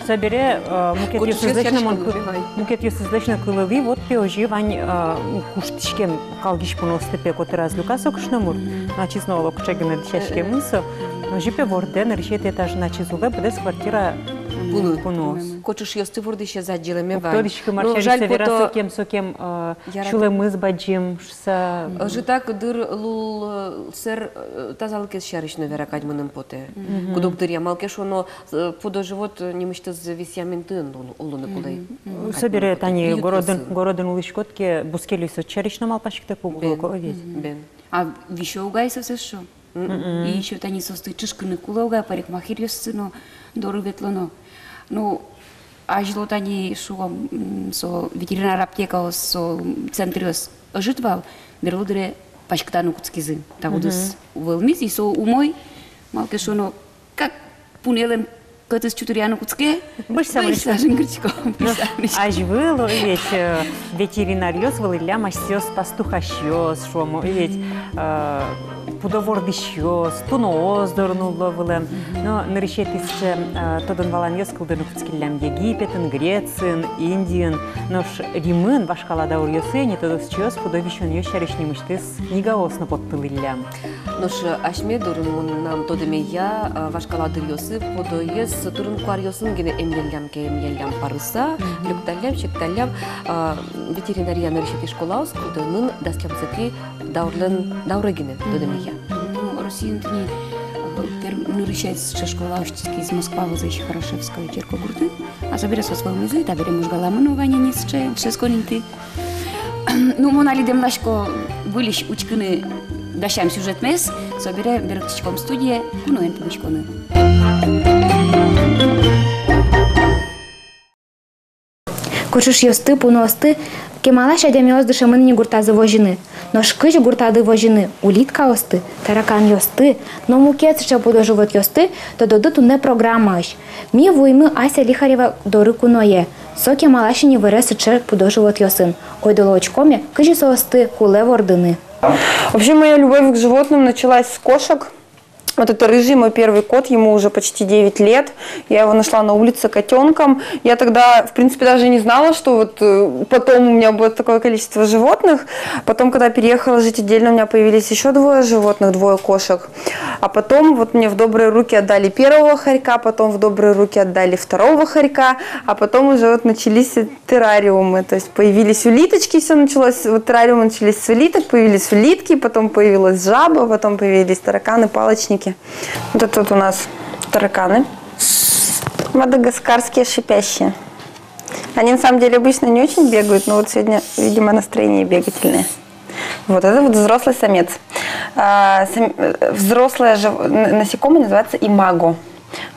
Собере, э, мукетъёсызлэсь но мон ку-, мукетъёсызлэсь но кылылӥ, вот пе озьы вань, э, куштӥськем калгись пуныосты пе котыраз люка со кышномурт. Мгм. Ачиз но олокыӵе гинэ дӥсяськемын со. Озьы пе вордэ, нырысетӥ этажын ачиз улэ, быдэс квартира пуны. Пуны. Пуныос. Кочышъёсты вордӥсез адӟылэме вань. Тодӥсько, мар сярысь со вера, сокем, сокем, э, сюлэмыз бадӟым шуыса. Ӧжытак дыр лул, э, сэр, э, тазалыкез сярысь но вера кадь мыным потэ. Мгм. Куд-ог дыръя, малы ке шуоно, э, пудо-живот, э, нимысьтыз висъям интыын лу-, луыны кулэ. Мгм. Мгм. Собере тани городын, городын улӥськод ке, бускельёсыд сярысь но малпаськытэк уг луы ке, о ведь. Бен. Бен. А висё угай соос эшшо. Мгм. И ещё тани соосты чышкыны кулэ угай, парикмахеръёсы но доры ветлоно. Ну, азьло тани шуом, м, со ветеринар аптекаос, со, м, центръёс ӧжыт вал, берло дыре паськытаны кутскизы. Та удыс вӧлмиз, и со умой, малы ке шуоно, как пунэлэн кӧтыз чутыръяны кутске, быжса, быжса жингыртӥсько, быжса. Азьвыл, о ведь, э, ветеринаръёс вылӥллям асьсэос пастухасьёс, шуом, о ведь, э, пудо вордӥсьёс, туноос дорын улло вылэм. Но нырысетӥез, э, тодон-валанъёс кылдыны кутскиллям Египетын, Грециын, Индиын. Нош Римын вашкала дауръёсы ини тодосчиос пудо висёнъёс сярысь нимысьтыз книгаос но поттылӥллям. Нош асьме дорын, мынам тодэмея, э, вашкала дыръёсы пудоез тырын-куаръёсын гинэ эмъяллям ке, эмъяллям парыса, лёкталлям, секталлям, э, ветеринария нырысетӥ школаос кылдэмын дас тямысэтӥ даурлэн дауры гинэ, тодэмея. Ну, Россиын тӥни, э, пер-, нырысетӥ сыӵе школа усьтӥськиз Москва вӧзысь Хорошевской черкогуртын. А собере соос вӧлмизы, табере Можгаламы но вань ини сыӵе дышетскон инты. Ну, мон али дэмласько выльысь учкыны дасям сюжетмес, собере берыктӥськом студие куноен пумиськыны. Кочышъёсты, пуныосты кемалась адямиос дышемын ини гуртазы возьыны. Нош кызьы гуртады возьыны улиткаосты, тараканъёсты но мукет сыӵе пудо-животъёсты, тододы туннэ программаысь. Ми вуимы Ася Лихарева доры куное. Со кемалась ини вӧре сыӵе пудо-животъёсын. Ойдолэ учкоме, кызьы соосты кулэ вордыны. Вообще, моя любовь к животным началась с кошек. Вот это рыжий мой первый кот, ему уже почти девять лет. Я его нашла на улице котёнком. Я тогда, в принципе, даже не знала, что вот, э, потом у меня будет такое количество животных. Потом, когда переехала жить отдельно, у меня появились ещё двое животных, двое кошек. А потом вот мне в добрые руки отдали первого хорька, потом в добрые руки отдали второго хорька, а потом уже вот начались террариумы. То есть появились улиточки, всё началось, вот террариумы начались с улиток, появились улитки, потом появилась жаба, потом появились тараканы, палочники. Вот это вот у нас тараканы. Мадагаскарские шипящие. Они на самом деле обычно не очень бегают, но вот сегодня, видимо, настроение бегательное. Вот это вот взрослый самец. А, сам-, э, взрослое жив-, н-, насекомое называется имаго.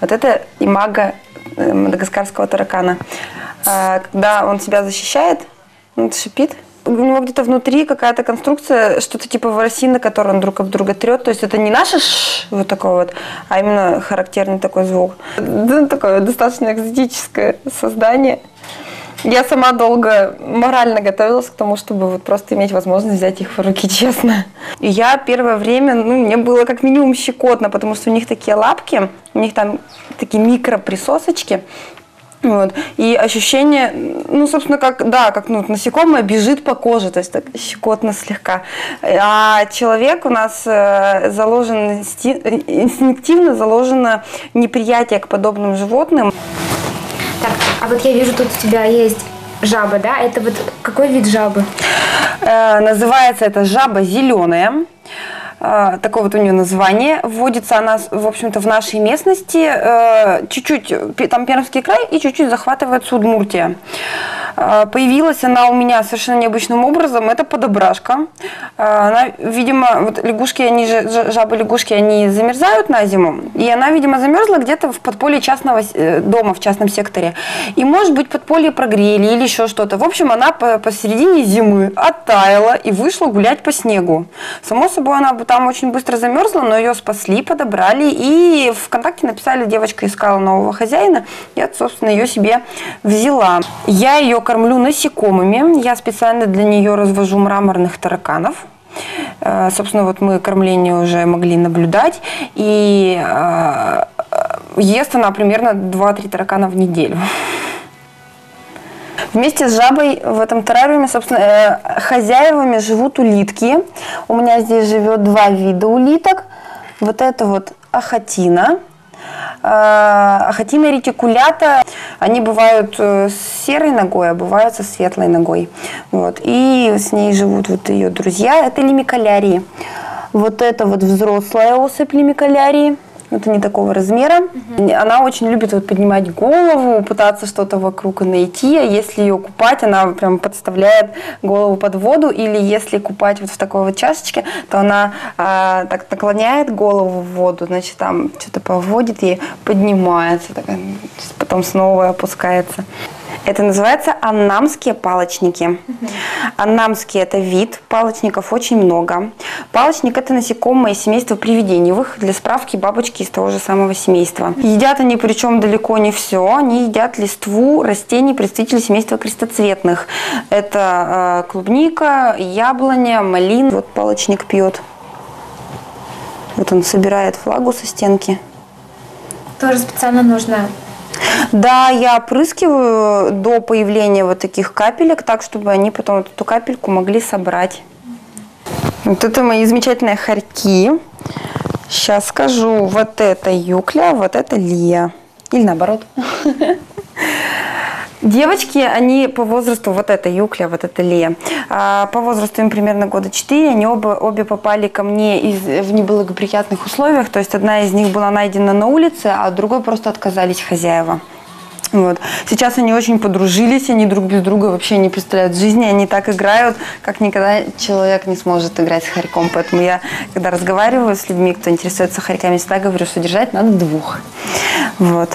Вот это имаго, э, мадагаскарского таракана. А, когда он себя защищает, он шипит. У него где-то внутри какая-то конструкция, что-то типа ворсины, которую он друг об друга трёт. То есть это не наше ш вот такое вот, а именно характерный такой звук. Да, такое достаточно экзотическое создание. Я сама долго морально готовилась к тому, чтобы вот просто иметь возможность взять их в руки, честно. И я первое время, ну, мне было как минимум щекотно, потому что у них такие лапки, у них там такие микроприсосочки. Вот. И ощущение, ну, собственно, как, да, как, ну, вот насекомое бежит по коже, то есть так щекотно слегка. А человек у нас э, заложен инсти- инстинктивно заложено неприятие к подобным животным. Так, а вот я вижу, тут у тебя есть жаба, да? Это вот какой вид жабы? Э, называется это жаба зеленая. Э, такое вот у нее название. Вводится она, в общем-то, в нашей местности, э, чуть-чуть, там Пермский край и чуть-чуть захватывается Удмуртия. Э, появилась она у меня совершенно необычным образом. Это подобрашка. Э, она, видимо, вот лягушки, они же, жабы-лягушки, они замерзают на зиму. И она, видимо, замерзла где-то в подполье частного дома, в частном секторе. И, может быть, подполье прогрели или еще что-то. В общем, она посередине зимы оттаяла и вышла гулять по снегу. Само собой, она там очень быстро замерзла, но ее спасли, подобрали. И ВКонтакте написали, девочка искала нового хозяина. Я, собственно, ее себе взяла. Я ее кормлю насекомыми. Я специально для нее развожу мраморных тараканов. Э, собственно, вот мы кормление уже могли наблюдать. И э, ест она примерно два-три таракана в неделю. Вместе с жабой в этом террариуме, собственно, э, хозяевами живут улитки. У меня здесь живет два вида улиток. Вот это вот ахатина. Э, ахатина ретикулята. Они бывают э, с серой ногой, а бывают со светлой ногой. Вот. И с ней живут вот ее друзья. Это лимиколярии. Вот это вот взрослая особь лимиколярии. Вот они такого размера. Она очень любит вот поднимать голову, пытаться что-то вокруг найти. А если ее купать, она прям подставляет голову под воду. Или если купать вот в такой вот чашечке, то она а, так наклоняет голову в воду, значит, там что-то поводит и поднимается, так, потом снова опускается. Это называется аннамские палочники. Аннамские — это вид, палочников очень много. Палочник — это насекомое семейства привидениевых, для справки, бабочки из того же самого семейства. Едят они причем далеко не все, они едят листву растений, представителей семейства крестоцветных. Это э, клубника, яблоня, малина. Вот палочник пьет. Вот он собирает влагу со стенки. Тоже специально нужно. Да, я опрыскиваю до появления вот таких капелек, так, чтобы они потом вот эту капельку могли собрать. Вот это мои замечательные хорьки. Сейчас скажу, вот это Юкля, вот это Лия. Или наоборот. Девочки, они по возрасту, вот это Юкля, вот это Лия, а, по возрасту им примерно года четыре, они оба, обе попали ко мне из, в неблагоприятных условиях, то есть одна из них была найдена на улице, а другой просто отказались хозяева. Вот. Сейчас они очень подружились, они друг без друга вообще не представляют жизни, они так играют, как никогда человек не сможет играть с хорьком. Поэтому я, когда разговариваю с людьми, кто интересуется хорьками, всегда говорю, что держать надо двух. Вот.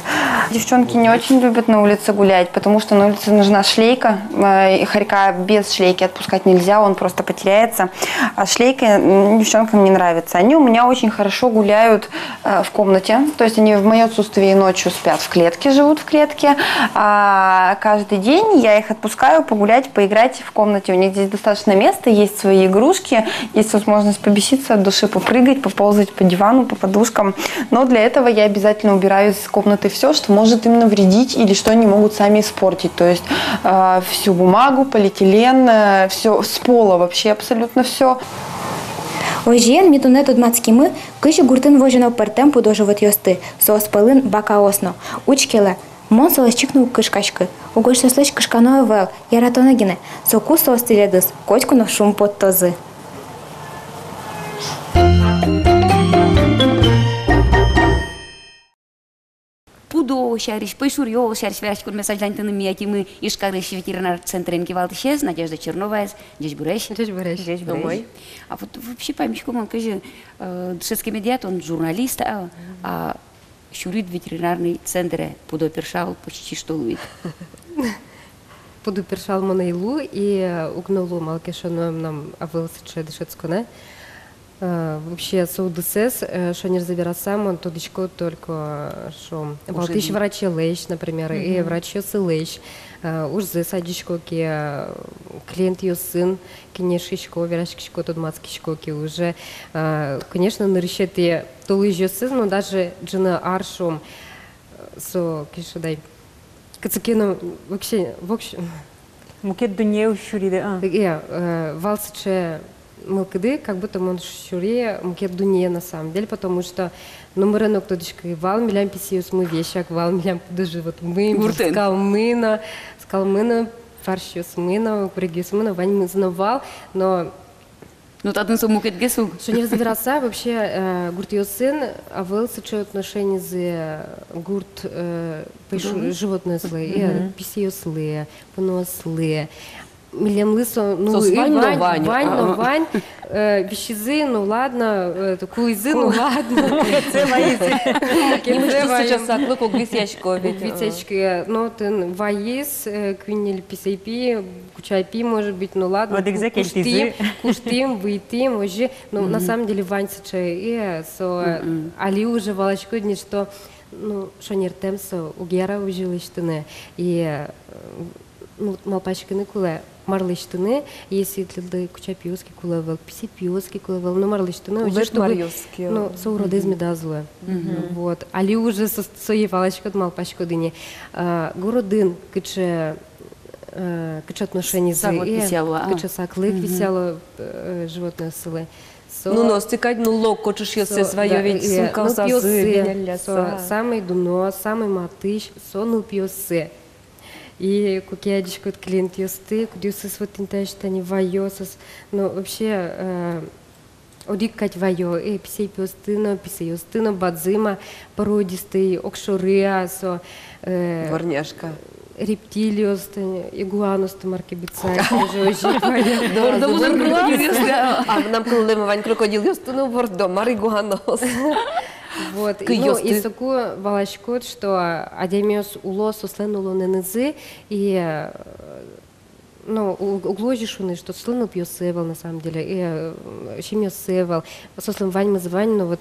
Девчонки не очень любят на улице гулять, потому что на улице нужна шлейка. Э, и хорька без шлейки отпускать нельзя, он просто потеряется. А шлейка девчонкам не нравится. Они у меня очень хорошо гуляют э, в комнате, то есть они в моё отсутствие ночью спят в клетке, живут в клетке, а каждый день я их отпускаю погулять, поиграть в комнате. У них здесь достаточно места, есть свои игрушки, есть возможность побеситься от души, попрыгать, поползать по дивану, по подушкам. Но для этого я обязательно убираю из комнаты все, что может им навредить или что они могут сами испортить. То есть э, всю бумагу, полиэтилен, э, все с пола вообще абсолютно все. Озьыен, ми туннэ тодматскимы, кызьы гуртын возёно пӧртэм пудо-животъёсты, соос пӧлын бакаос но. Учкелэ, мон соос чик но уг кышкаськы. Угось соослэсь кышкано ӧвӧл, яратоно гинэ. Соку соос тӥледыз котьку но шумпоттозы. Пудо сярысь, пӧйшуръёс сярысь вераськон мед азьланьтыны, ми ӧтимы Ижкарысь ветеринар центрен кивалтӥсез Надежда Черноваез. Ӟечбуресь. Ӟечбуресь. Ӟечбуресь. А вот вообще паймисько мон, кызьы, э, дышетскемед тон журналист, а, а сюрид ветеринарный центре, пудо першал почти что луид. Пудо першал мон ӧй лу и уг но лу, малы ке шуоно, мынам ӧвӧл сыӵе дышетсконэ. Э, вообще, со удысэз, э, шонерзэ вераса, мон тодӥсько только, э, шуом, валтӥсь врачелэсь, например, и врачъёсылэсь, э, ужзэс адӟисько ке, э, клиентъёсын кенешисько, вераськисько, тодматскисько ке уже. Э, конечно, нырысетӥ толэзьёсыз, но даже ӝыны ар, шуом, э, со, кызьы шуод ай, Кыӵе ке но вообще, вообще. Мукет дуннее уз сюри, да? А. Э, э, вал сыӵе мылкыды, как будто мон сюри мукет дуннее на самом деле, потому что номыре но уг тодӥськы, вал милям писэосмы весяк, вал милям пудо-животмы, гуртын. Скалмы но, скалмы но, парсьёсмы но, курегъёсмы но, ваньмыз но вал, но Ну, татын со мукетгес ук. Шонерзэ вераса, вообще, э, гуртъёсын ӧвӧл сыӵе отношенизы гурт, э, пыш-, животноеслы, э, писэослы, пуныослы. Милемлы со, ну, соос и вань но вань, вань но вань, э, висизы, ну ладно, э, кулӥзы, ну ладно. Мукетсэ ваизы. Мукетсэ ваизы. Сыӵе саклык уг висъяськы ведь. Уг висъяськы, но тӥни ваиз, э, куинь-ньыль писэпи, кучапи, может быть, ну ладно, одӥгзэ кельтӥзы. Куштӥм, куштӥм, выйтӥм, озьы, ну, на самом деле, вань сыӵе, и, э, со, али уже валаськод ни, что, ну, шонертэм со, уг яра озьы лэсьтыны, и, э, ну, малпаськыны кулэ, мар лэсьтыны, если тӥледлы кучапиос ке кулэ ӧвӧл, писэпиос ке кулэ ӧвӧл, ну, мар лэсьтыны, озьы, чтобы, ну, со уродэз медаз луы. Вот. Али уже со, сое валаськод, малпаськод ини. А, городын кыӵе э, кыӵе отношенизы, саклык висъяло, а, кыӵе саклык висъяло, э, животноеслы. Со, ну, ноосты кадь, ну, лок кочышъёссэс ваё ведь, э, сумкаосазы, нылпиоссы, бинялляса. Со самый дуно, самый матысь, со нылпиоссы. И куке адӟиськод клиентъёсты, кудъёсыз вот тӥни таӵе тани ваё, соос, ну, вообще, э, одӥг кадь ваё, э, писэпиосты но, писэосты но, бадӟым-а, породистый, огшоры-а со, э, дворняжка, рептилиосты, игуанаосты, мар ке быдӟа, тоже озьы ик ваё. Дорды вылын крокодилъёсты, а мынам кыллэме вань крокодилъёсты но вордо, мар игуанаос. Вот, и, ну, и соку валаськод, что адямиос уло соослэн улонэнызы, и, э, ну, у-, уг луы озьы шуыны, что соослэн нылпиоссы ӧвӧл, на самом деле, и, э, семьяоссы ӧвӧл, соослэн ваньмыз вань, но вот,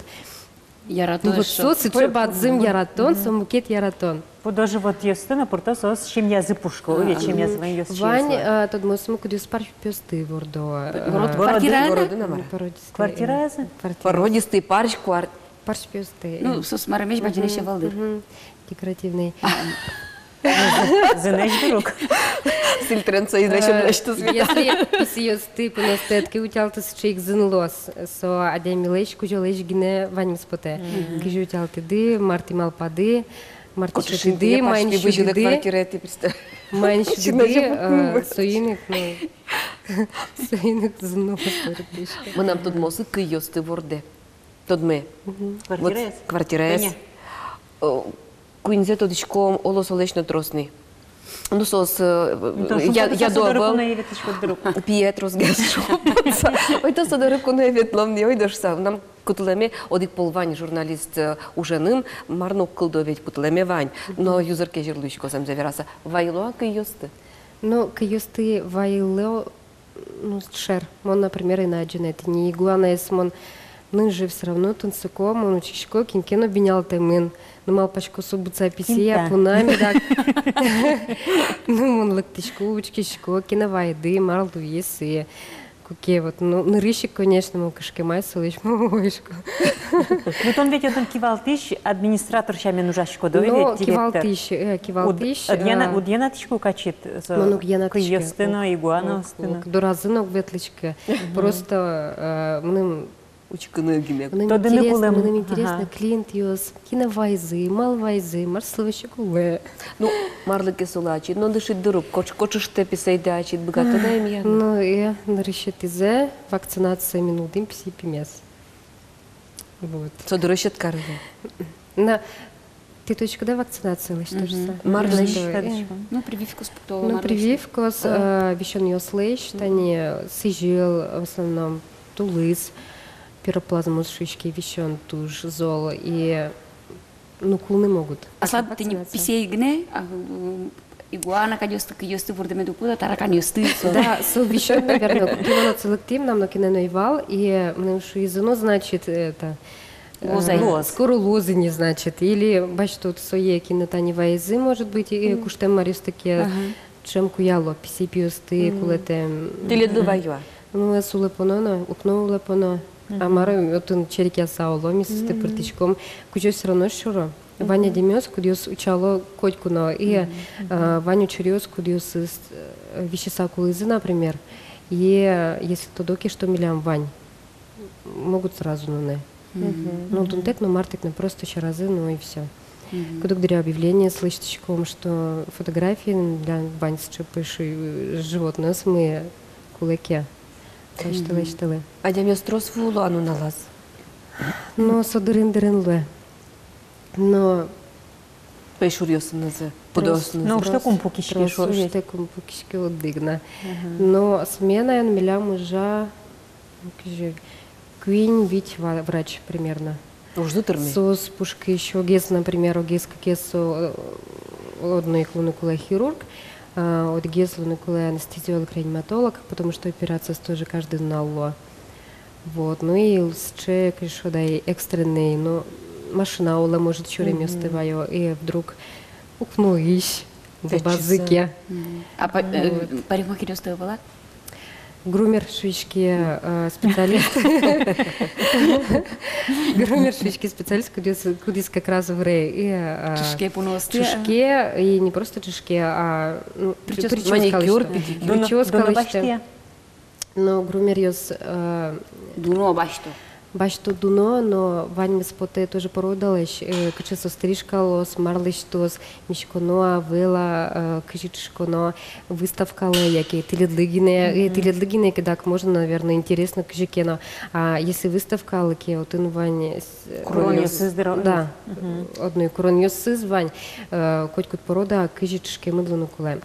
яратон, ну, вот со сыӵе бадӟым яратон, со мукет яратон. Пудо-животъёсты но пырто соос семьязы пушкы, ведь семьязы вань, ёс. Вань, э, тодмоосмы, кудъёсыз парсь пиосты вордо. Город, э, квартира, породистый. Квартира, э, квартира. Породистый парсь квар-, Парсь пиосты. Ну, соос марымесь бадӟымесь ӧвӧл дыр. Декоративный. Зынэсь друг. Сильтрен со излэсь, э, излэсь туз ведь. Если писэосты, пуныосты ӧд ке утялты, сыӵе ик зын луоз. Со адямилэсь, кузёлэсь гинэ ваньмыз потэ. Кызьы утялтӥды, мар тӥ малпады, мар тӥ сётӥды, маин сюдӥды. Квартира, ты представь. Маин сюдӥды, э, соин ик, ну, соин ик зын луоз. Мынам тодмоосы кыйёсты вордэ. Тодме. Квартираез? Квартираез. Кӧня? Э, куиньзэ тодӥськом, оло солэсь но трос ни. Ну, соос, э, я-, ядо ӧвӧл. Пие тросгес шумпотса. Ой, то со доры куное ветлом ни, ой, дорса. Мынам кутылэме одӥг пол вань журналист, э, уженым, мар но уг кылдо ведь, кутылэме вань. Но юзыр кезьыр луисько, зэмзэ вераса. Вайыло-а кыйёсты? Ну, кыйёсты вайыло, ну, шер. Мон, например, ӧй на адӟы на тӥни игуанаез, мон ныжы всё равно тунсыко, мон учкисько, кин ке но бинялтэмын. Ну, малпасько, со быдӟа писэй-а, пунэ-а медак. Ну, мон лыктӥсько, учкисько, кинэ вайиды, мар луиз, и куке вот, ну, нырысь ик, конечно, мон кышкем ай солэсь, мон вуисько. Ну, тон ведь отын кивалтӥсь, администратор сямен ужаськод, ой, ну, ведь, директор. Кивалтӥсь, э, кивалтӥсь, уд-, э, уд янатӥськы-а ачид, со, мон уг янатӥськы, кыйёсты но, игуанаосты но? Уг, уг, дораз но уг ветлӥськы. Просто, э, мыным учкыны гинэ. Мыным интересно, мыным интересно, клиентъёс, кинэ вайизы, малы вайизы, мар сылы вообще кулэ. Ну, марлы ке солы ачид но дышид дыр ук, коч-, кочыштэ писэйдэ ачид, быгатод-а эмъяны? Ну, э, нырысетӥзэ вакцинация мон нуллӥ писэй пимес. Вот. Со дырозь ӧд кары-а? На, тӥ тодӥськоды-а вакцинация лэсьтыса? Мгм. Мар лэсьтыса? Э. Ну, прививкаос пуктыло, ну, мар лэсьтыса? Прививкаос, а, э, висёнъёслэсь, тани сӥзьыл, в основном, тулыс, пироплазмоз шуиське висён туж зол, и, ну, кулыны могут. Аслад тӥни вакцинация. Писэй гинэ, а, м, игуана кадьёсты, кыйёсты вордэмед уг поты, тараканъёсты, со. Да, со висён, наверное, куке мон отчы лыктӥ, мынам нокинэ но ӧй вал, и мыным шуизы, ну, значит, это, э, луоз ай. Скоро луоз ини, значит, или басьтод сое, кинэ тани вайизы, может быть, и куштэм маръёсты ке, ага, ӵем куяло, писэй пиосты кулэтэм. Тӥледлы вайо-а? Ну, ӧс улэпоно но, укно улэпоно. А мар, отын черекъяса уло, ми соосты пыртӥськом. Кузё всё равно шоро. Вань адямиос, кудъёсыз утчало котьку но, и, э, вань учыръёс, кудъёсыз, э, висьыса кулӥзы, например, и, э, если тодо ке, что милям вань, могут сразу нуны. Ну, дунтэк но, мартэк но, просто сьӧразы, ну и всё. Куд-ог дыръя объявлениос лэсьтӥськом, что фотографиын милям вань сыӵе пӧйшур, э, животноосмы, кулэ ке. Лэсьтэ, лэсьтэлэ. Адямиос трос вуо-а нуналаз? Но со дырын-дырын луэ. Но пӧйшуръёсынызы, пудоосынызы. Ну, уж тэк ум пукиське, трос, шуо уж ведь. Тэк ум пукиське одӥг на. Но сменаен милям ужа, ну, кызьы, куинь-вить ва-, врач примерно. Ужзы тырме. Соос пушкысь огез, например, огез, кыкез со, э, одно ик луыны кулэ хирург, а, одӥгез луыны кулэ анестезиолог-реаниматолог, потому что операциос тоже каждый нунал луо. Вот, ну и сыӵе, кызьы шуод ай, экстренный, ну, машина улэ, может, сюремъёсты ваё, и вдруг укноысь бабазы ке. А па-, э, парикмахеръёсты ӧвӧл-а? Грумер шуиське, э, специалист. Грумер шуиське специалист, кудӥз, кудӥз как раз выре и, э, ӵышке пуныосты, ӵышке, и не просто ӵышке, а, ну, причёска, маникюр, педикюр. Причёска. Дуно, дуно лэсьтэ. Басьтэ-а? Но грумеръёс, э, дуно, басьто. Басьто, дуно, но ваньмыз потэ тоже породалэсь, э, кыӵе со стрижкалоз, мар лэсьтоз, миськоно-а, ӧвӧл-а, э, кызьы ӵышконо, выставкалы яке тӥледлы гинэ, э, тӥледлы гинэ ке, дак можно, наверное, интересно кызьы ке но. А если выставкалы ке, отын вань, э, с-, куронъёсыз дыр. Да. Одно ик куронъёсыз вань, э, котькуд порода кызьы ӵышкемын луыны кулэ.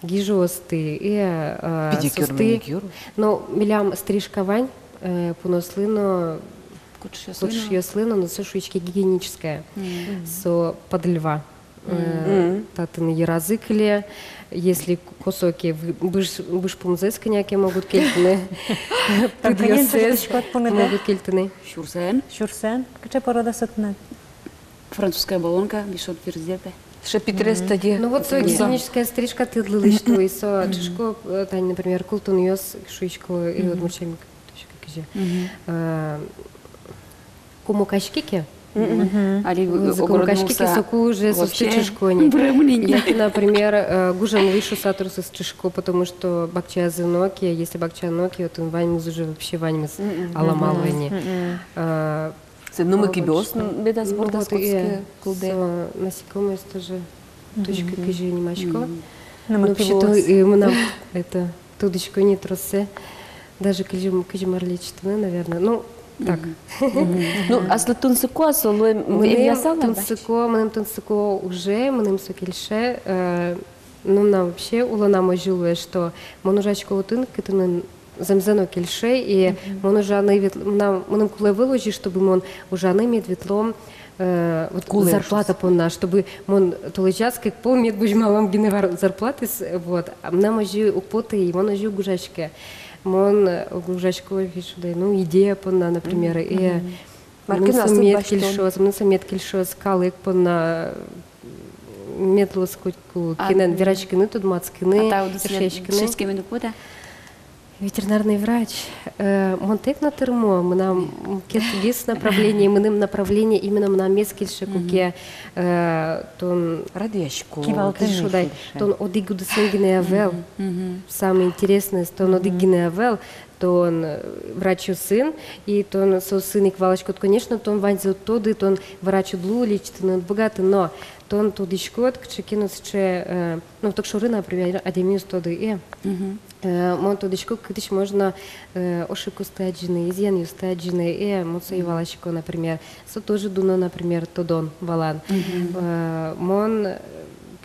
Гижыосты, э, э, педикюр, состы. Маникюр. Но милям стрижка вань, э, пуныослы но, куӵышъёслы но, куӵышъёслы но, но со шуиське гигиеническая. Со под льва. Э, татын йыразы кыле, если к-, косо ке, вы-, быж-, быжпумзэс кӧня ке могут кельтыны. Пыдъёссэс могут кельтыны. Сюрсэн? Сюрсэн. Кыӵе порода со тынад? Французская баллонка, мишон пирзепе. Сыӵе питрес тӧдьы. Ну вот со гигиеническая стрижка тӥледлы лэсьто, и со ӵышко, э, тани, например, култонъёс шуисько, и вот мурчем, точка, кызьы. Э, кумокаськи ке. Али кумокаськи ке, соку уже состы ӵышко ни. Яке, например, э, гужемлы шуыса тросэз ӵышко, потому что бакчаязы но ке, если бакча но ке, отын ваньмыз уже вообще ваньмыз аламалы ни. Э, Со нымы-кибиос медаз бордаз кутске, кылдэ. Со насекомоеос тоже, точка, кызьы нимасько. Ну, вообще-то, э, мынам, это, тодӥсько ни троссэ. Даже кызьы, кызьы мар лечитыны, наверное. Ну, так. Ну, аслыд тунсыко-а со, луэм, мыным тунсыко, мыным тунсыко уже, мыным со кельше, э, ну, мынам вообще улонам озьы луэ, что мон ужасько отын, кытын зэмзэ но кельше, и мон ужаны вет-, мынам, мыным кулэ ӧвӧл озьы, чтобы мон ужаны мед ветлом, э, вот зарплата понна, чтобы мон толэзяз кык пол мед возьмалом гинэ вар-, зарплатаез, вот. А мынам озьы уг поты, и мон озьы уг ужаськы. Мон, э, уг ужасько, видишь, да, ну, идея понна, например, и мыным со мед кельшоз, мыным со мед кельшоз калык понна, мед луоз котьку кинэн вераськыны, тодматскыны, эшъяськыны. Ветеринарный врач. Э, мон тэк но тырмо, мынам мукетгес направление, мыным направление именно мынам ӧз кельше, куке, э, тон радъяськод, кивалтыны кельше, тон одӥг удысын гинэ ӧвӧл. Самое интересное, тон одӥг гинэ ӧвӧл, тон, э, врачъёсын, и тон соосын ик валаськод, конечно, тон ваньзэ уд тоды, тон врач уд луы, лечитыны уд быгаты, но тон тодӥськод кыӵе ке но сыӵе, э, ну, вот огшоры, например, адями уз тоды, э, э, мон тодӥсько, кытысь можно, э, ошибкаосты адӟыны, изъянъёсты адӟыны, э, мон сое валасько, например, со тоже дуно, например, тодон-валан. Э, мон, э,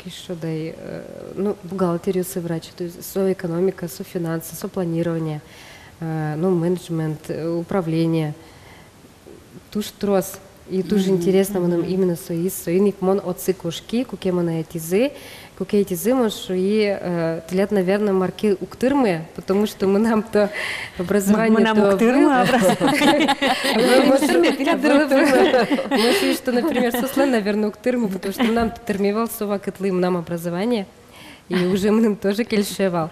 кызьы шуод ай, э, ну, бухгалтеръёсы врач, то есть со экономика, со финансы, со планирование, э, ну, менеджмент, э, управление. Туж трос. И туж интересно мыным именно соиз, соин ик мон отчы кошки, куке монэ ӧтизы, куке ӧтизы, мон шуи, э, тӥляд, наверное, мар ке уг тырмы, потому что мынам то образование, мынам то уг тырмы образование. Мон шуи, что, например, соослэн, наверное, уг тырмы, потому что мынам тырме вал со вакытлы, мынам образование. И уже мыным тоже кельше вал.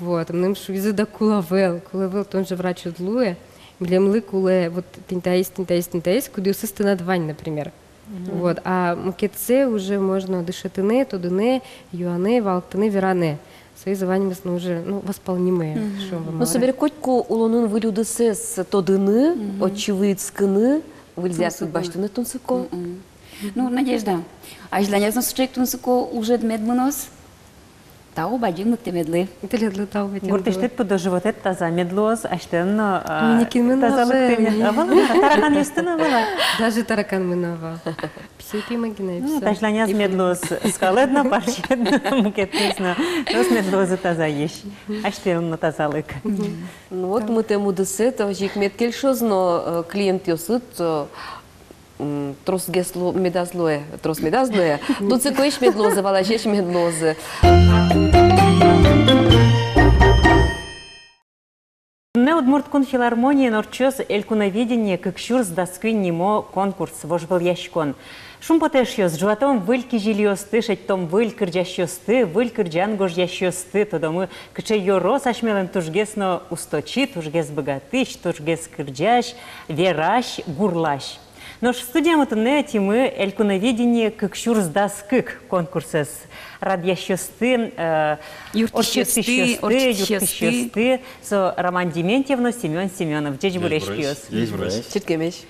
Вот, мыным шуизы: да кулэ ӧвӧл, кулэ ӧвӧл, тон же врач уд луы, милемлы кулэ вот тӥнь таиз, тӥнь таиз, тӥнь таиз, кудъёсыз тынад вань, например. Вот, а мукетсэ уже можно дышетыны, тодыны, юаны, валэктыны, вераны. Соиз ваньмыз, ну, уже, ну, восполнимые, шуом. Ну, собере котьку улонын выль удысэз тодыны, отчы выискыны, выльзэ ик басьтыны тунсыко. Ну, Надежда, азьланяз но сыӵе ик тунсыко ужед мед мыноз? Тау бадӟым лыктэмедлы. Тӥледлы тау бадӟым. Гуртысьтыд пудо-животэд таза мед луоз, асьтэлэн но, а, тазалыктэмед. Ӧвӧл на, тараканъёсты но ӧвӧл-а? Даже тараканмы но ӧвӧл. Писай пимагина. Ну, азьланяз мед луоз скалэд но, парсед но, мукетыз но. Трос мед луозы тазаесь. Асьтэлэн но тазалык. Ну вот, мытэм удысэд озьы ик мед кельшоз но, э, клиентъёсыд, э, м, тросгес лу-, медаз луэ, трос медаз луэ. Тунсыкоесь мед луозы, валасесь мед луозы. Туннэ Удмурт кун филармониын ортчоз «Элькуновидение кык сюрс дас куинь» нимо конкурс, вожвылъяськон. Шумпотэ, эшъёс, ӝуатом выль кизилиосты, шедьтом выль кырӟасьёсты, выль кырӟан гожъясьёсты, тодомы, кыӵе ёрос асьмелэн тужгес но усточи, тужгес быгатӥсь, тужгес кырӟась, верась, гурлась. Нош студиямы туннэ ӧтимы «Элькуновидение кык сюрс дас кык» конкурсэз радъясьёсты, э, юрттӥсьёсты, ортчытӥсьёсты, юрттӥсьёсты. Со Роман Дементьев но Семён Семёнов. Ӟечбуресь, пиос. Ӟечбуресь. Чырткемесь.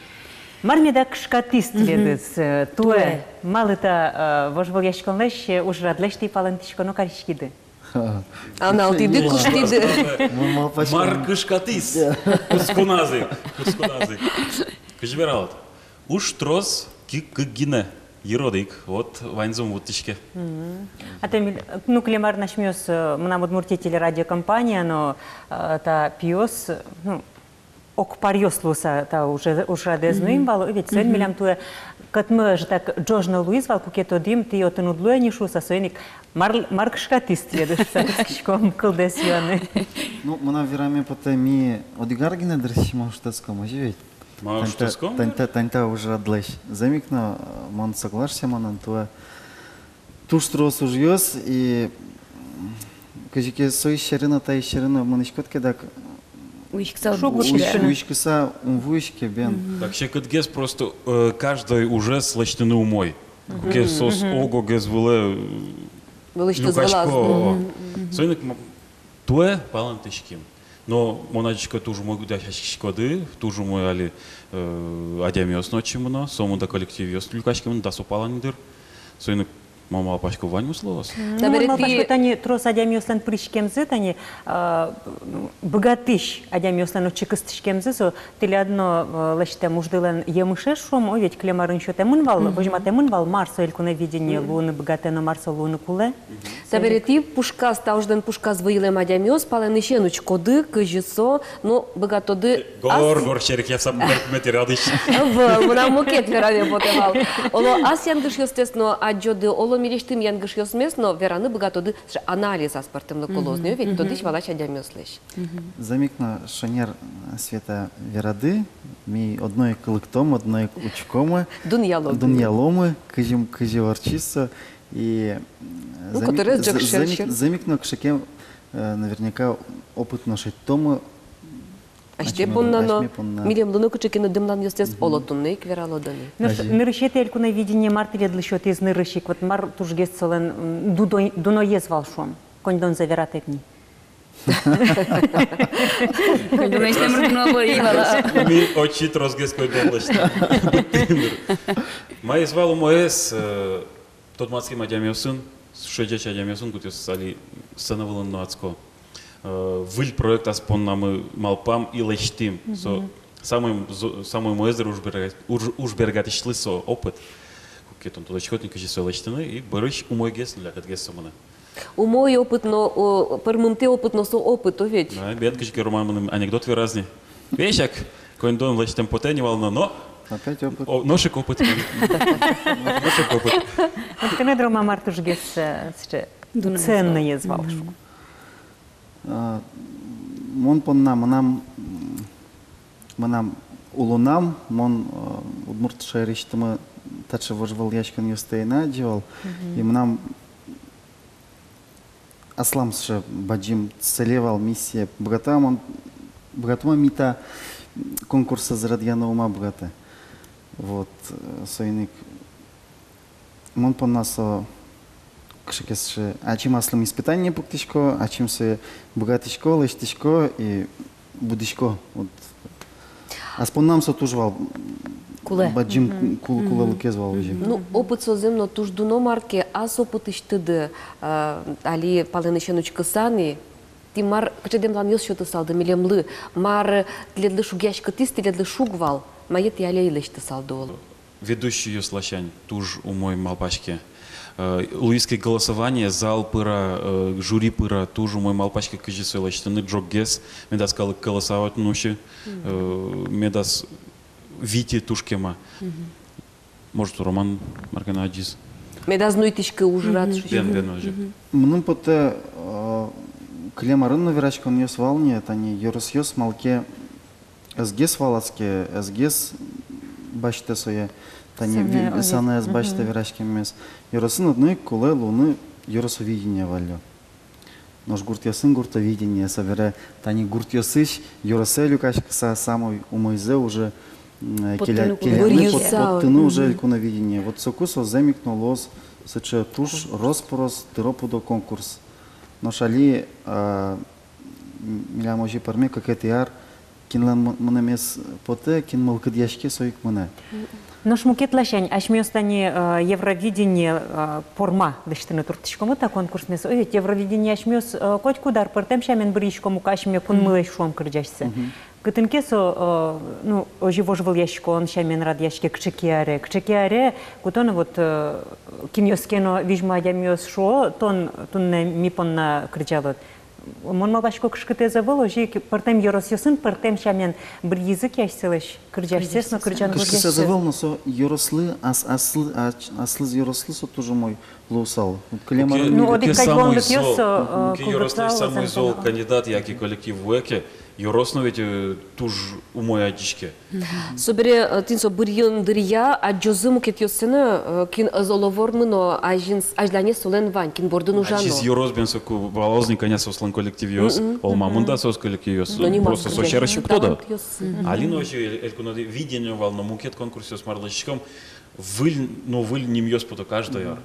Мар меда кышкатӥз тӥледыз, э, туэ? Туэ. Малы та, э, вожвылъяськонлэсь, э, ужрадлэсь тӥ палэнтӥськоно кариськиды? Аналтӥды, куштӥды. Мар кышкатӥз? Кутсконазы, кутсконазы. Кызьы вералод? Уж трос, кык, кык гинэ. Йырод ик, вот ваньзэ ум вуттӥське. А тӥ милям, ну, кылем арын асьмеос, э, «Мынам Удмуртие» телерадиокомпания но, э, та пиос, ну, огпаръёс луыса та ужрадэз нуим вал, ведь соин милям туэ кӧтмы ӧжытак ӝож но луиз вал, куке тодӥм, тӥ отын уд луэ ни шуыса, соин ик мар, мар кышкатӥз тӥледыз шуыса кутскиськом кылдэс юаны. Ну, мынам вераме потэ, ми одӥг ар гинэ дырысьтыз ма уж тодӥськом, озьы ведь? Ма уж тодӥськом? Тань та, тань та ужрадлэсь. Зэм ик но, э, мон соглаш Семёнэн, туэ туж трос ужъёс, и, м, кызьы ке со сьӧры но, та сьӧры но мынӥськод ке, дак, уиськыса, шуг-, уиськыса ум вуиське, бен. Дак секытгес просто, э, каждой ужез лэсьтыны умой. Куке соос ого-гес вылэ, э, люкасько. Соин ик м-, туэ палэнтӥським. Но мон адӟисько, туж умой дасяськиськоды, туж умой али, э, адямиос но отчы мыно, сомында коллективъёс люкаськемын, дасо пала ни дыр. Соин ик мон малпасько, ваньмыз луоз. Мон малпасько, тани трос адямиослэн пыриськемзы, тани, э, быгатӥсь адямиослэн отчы кыстӥськемзы, со тӥляд но, э, лэсьтэм уждылэн емышез, шуом, о, ведь кылем арын сётэмын вал, возьматэмын вал, мар со «Элькуновидение» луыны быгатэ но мар со луыны кулэ. Табере тӥ пушказ, та ужлэн пушказ выйылэм адямиос, палэнысен учкоды, кызьы со, но быгатоды. Гор, гор, серекъяса, мар мед радысь. Ӧвӧл, мынам мукет вераме потэ вал. Оло, ас янгышъёстэс но адӟоды, оло, милесьтым янгышъёсмес но вераны быгатоды, сыӵе анализ аспӧртэмлыко луоз ни, ведь тодӥсь-валась адямиослэсь. Зэм ик но, шонер, э, Света, верады, ми одно ик лыктом, одно ик учкомы. Дунъяломы. Дунъяломы, кызьы, кызьы ортчиз со. И, м, ну, зэм ик, котырес ӝӧк зэ-, зэм ик, шер-шер. Зэм ик но кыӵе ке, э, наверняка опыт но шедьтомы. Асьме понна но, асьме понна. Милемлы но кыӵе ке но дэмланъёстэс, оло, туннэ ик вералоды ни. Нош нырысетӥ «Элькуновидение» мар тӥледлы сётӥз нырысь ик, вот мар тужгес солэн, м, дудо-, дуноез вал, шуом, коньдонзэ вератэк ни. Ми отчы тросгес кой дон лэсьтӥм. Маиз вал умоез, э, тодматскем адямиосын, шедьысь адямиосын, кудъёсыз али сцена вылын но адско. Э, выль проектаз понна ми малпам и лэсьтӥм. Со самой, зо-, самой умоез, дыр, уж берга-, уж-, уж бергатӥсьлы со опыт. Куке тон тодӥськод ни, кызьы сое лэсьтыны, и бӧрысь умойгес но, лякытгес со мынэ. Умой опыт но, о, пӧрмымтэ опыт но со опыт, о ведь? Да, бен, кызьы ке Роман мыным анекдот вераз ни. Весяк коньдон лэсьтэм потэ ни вал но, но. Опять опыт. О, нош ик опыт. Нош ик опыт. Вот тӥледлы, Рома, мар тужгес, э, сыӵе ценноез вал, шуом? А, мон понна, мынам, м, мынам улонам, мон, э, удмурт шаерысьтымы таӵе вожвылъяськонъёсты ӧй на адӟы вал. И мынам аслам сыӵе бадӟым целе вал, миссие. Быгато-а мон, быгатом-а ми та конкурсэз радъяны, ума быгатэ. Вот, э, соин ик Мон понна со кыӵе ке сыӵе, ачим аслым испытание пуктӥсько, ачим сое быгатӥсько, лэсьтӥсько и будӥсько. Вот. Ас поннам со туж вал. Кулэ. Бадӟым. Мгм. Кул-, кулэлыкез вал. Мгм. Бадӟым. Ну, опыт со зэм но туж дуно, мар ке, ас опытысьтыды, а, али палэнысен учкыса ни, тӥ мар, кыӵе дэмланъёс сётысалды милемлы, мар тӥледлы шугъяськытӥз, тӥледлы шуг вал, мае тӥ али ӧй лэсьтысалды, оло. Ведущийёс ласянь туж умой малпаське. Э, луиз ке голосование, зал пыра, э, жюри пыра, туж умой малпаське, кызьы сое лэсьтыны ӝоггес, медаз калык голосовать но усьы, э, медаз вите туж кема. Мгм. Может, Роман мар ке но адӟиз. Медаз нуйтӥськы ужрад. Мгм. Бен, бен, озьы. Мгм. Мыным потэ, э, кылем арын но вераськонъёс вал ни, тани ёросъёс малы ке ӧз гес валаське, ӧз гес басьтэ сое, тани. Санэ, ви-, озьы. Санэ ӧз басьтэ вераськеммес. Ёросын одно ик кулэ луыны ёросовидение валлё. Нош гуртъёсын гуртовидение, собере тани гуртъёсысь ёросэ люкаськыса самой умойзэ уже, м, э, поттыны келя-, кулэ. Келяны, пот-, поттыны уже элькуновидение. Вот соку со зэм ик но луоз сыӵе туж рос-прос, тыро-пыдо конкурс. Нош али, э, м-, милям озьы пӧрме, кыкетӥ ар, кинлэн м-, мынэмез потэ, кин мылкыдъяське, со ик мынэ. Нош мукет ласянь, асьмеос тани, э, Евровидение, э, порма лэсьтыны турттӥськомы та конкурсмес. Ой, ведь Евровидение асьмеос, э, котькуд ар пӧртэм сямен быръиськом ук асьме кунмылэсь, шуом, кырӟасьсэ. Мгм. Кытын ке со, э, ну, озьы вожвылъяськон сямен радъяське кыӵе ке аре. Кыӵе ке аре кутоно вот, э, кинъёс ке но визьмо адямиос шуо: тон туннэ ми понна кырӟалод. Мон малпасько, кышкытэз ӧвӧл, озьы ик пӧртэм ёросъёсын пӧртэм сямен быръизы ке асьсэлэсь кырӟасьсэс но, кырӟан гожъясьсэс. Кышкытэз ӧвӧл, но со ёрослы, ас-, аслы, ач-, аслыз ёрослы со туж умой луысал. Вот кылем арын. Ну, одӥг кадь луонлыкъёс со, э, кылдытсал ёрослы самой зол кандидат яке коллектив вуэ ке, ёрос но ведь, э, туж умой адӟиське. Собере, э, тӥни со быръён дыръя адӟозы мукетъёссэ но, э, кин ӧз оло вормы но, азьын с-, азьланез солэн вань, кин бордын ужано. Азьланез ёрос бен соку валалоз ни, кӧня соослэн коллективъёс, оло мар мында соос коллективъёс, просто со сярысь уг тодо. Талантъёс. Али но озьы эль-, элькуновидение вал но, мукет конкурсъёс, мар лэсьтӥськом, выль но выль нимъёс пото каждый ар.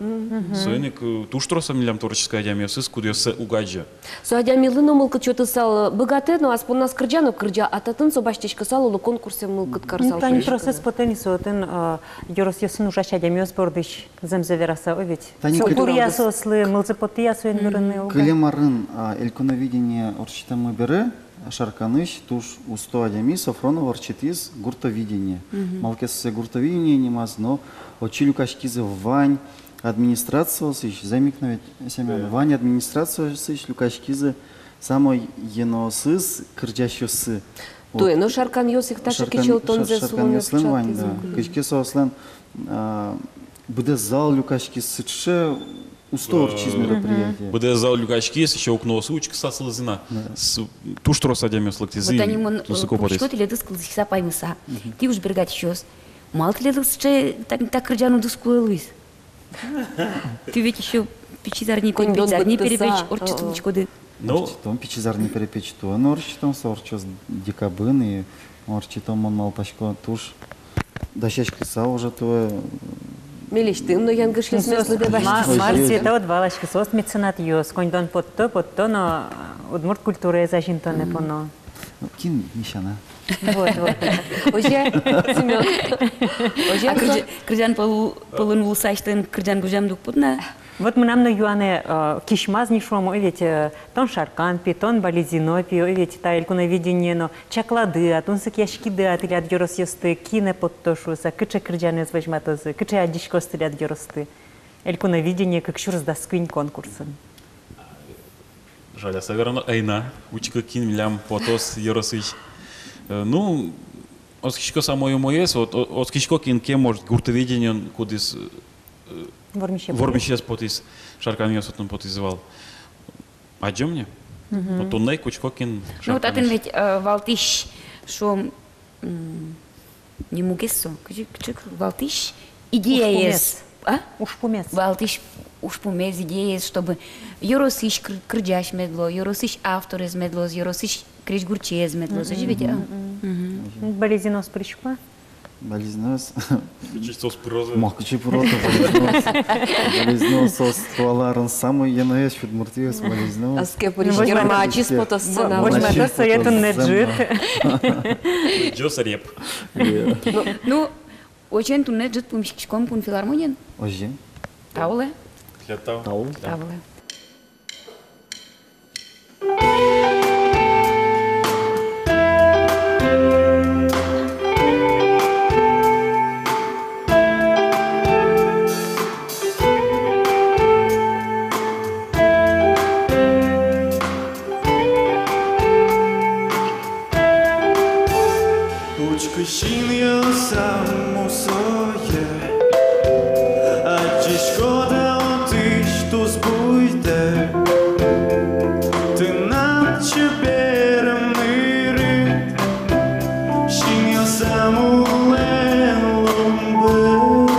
Соин ик, э, туж трос-а милям творческой адямиосыз, кудъёссэ уг адӟы. Со адямилы но мылкыд сётысал, быгатэ но, ас понназ кырӟа но кырӟа, а татын со басьтӥськысал, оло, конкурсэ мылкыд карысал. Ну, тани тросэз потэ ни со отын, э, ёросъёсын ужась адямиос бордысь зэмзэ вераса, о ведь. Тани со куръя соослы, мылзы потэ-а соин вырыны, уг-а. Кылем арын, а, элькуновидение ортчытэммы бере Шарканысь туж усто адями Софронов ортчытӥз гуртовидение. Мгм. Малы ке сое гуртовидение нимаз, но отчы люкаськизы вань администрациосысь, зэм ик но ведь, Семён, вань администрациосысь люкаськизы самой йӧноосыз кырӟасьёссы. Туэ но шарканъёс ик таӵе кичӧлтонзэс улонэ пыӵатӥзы. Кызьы ке соослэн, а, быдэс зал люкаськиз, сыӵе усто ортчиз мероприятие. Быдэс зал люкаськиз, ещё укноосы учкыса сылӥзы на. Да. С-, туж трос адямиос лыктӥзы. Вот тани мон, э, пукисько тӥледыз кылзӥськыса, паймыса. Мгм. Тӥ уж бергатӥсьёс. Малы тӥледлы сыӵе та, та кырӟан удыс кулэ луиз? Тӥ ведь ещё пичи зарни, пичи зарни перепеч ортчытӥськоды. Ну. Ортчытом, пичи зарни перепеч туэ но ортчытом, со ортчоз декабрьын, и ортчытом, мон малпасько, туж дасяськыса уже туэ. Милесьтым но янгышъёсмес лыдэ басьтӥсько. Мар, мар сётэ, вот валасько, соос меценатъёс, коньдон потто, потто но, а, удмурт культураез азинтонэ поно. Ну, кин ми сяна? Вот, вот. Озьы, Семён. Озьы. А кырӟа-, кырӟан пол-, пӧлын улыса асьтэлэн кырӟан гожъямды уг поты на? Вот мынам но юанэ, э, кисьмаз ни, шуом, ой ведь, э, тон Шаркан пи, тон Балезино пи, ой ведь, та элькуновидение но чаклады-а, тунсыкъяськиды-а тӥляд ёросъёсты, кинэ потто шуыса, кыӵе кырӟанэз возьматозы, кыӵе адӟиськоз тӥляд ёросты элькуновидение кык сюрс дас куинь конкурсын? Жаляса верано, ӧй на учкы, кин милям потоз ёросысь. Э, ну, оскисько самой умоез, вот, о-, оскисько, кин ке, может, гуртовидениен кудӥз, э, вормисез потӥз, Шарканъёс отын потӥзы вал. Адӟом ни. Мгм. Вот туннэ ик учко, кин. Ну, татын ведь, э, валтӥсь, шуом, м, не мугез со, кыӵе, кыӵе валтӥсь идеяез. Ужпумез. А? Ужпумез. Валтӥсь ужпумез, идеяез, чтобы ёросысь кыр-, кырӟась мед луоз, ёросысь авторез мед луоз, ёросысь крезьгурчиез мед луоз, озьы ведь, а? Мгм. Балезиноос пырисько-а? Валезьёс. Кызьы соос пырозы? Ма, кызьы пырозы валезьёс? Валезьёс соос туала арын самой ёноесь удмуртъёс, валезьёс. Аслэсьтыз пыриське. Возьматӥське. Ромаысь потоз сцена. Возьматоз сое туннэ ӝыт. Ӟос реп. Ну, озьыен, туннэ ӝыт пумиськиськом кун филармониын. Озьыен. Тау лэ. Тау. Тау лэ. Учкы синъёсам мусое, адӟиськод-а отысь тусбуйдэ. Тынад чеберем нырыд синъёсам улэ ломбыт.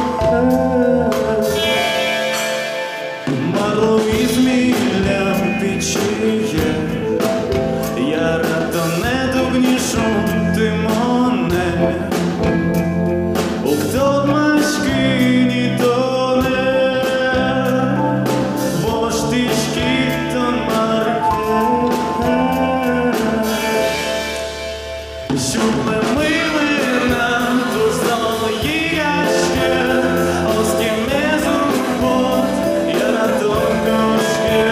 Мар луиз милям пичие, яратонэд уг ни шунты монэ. Уг тодмаськы ни тонэ, воштӥськид тон мар ке. Сюлэмы мынам тусдон йыгаське, оскемез уг пот, яратон кошке.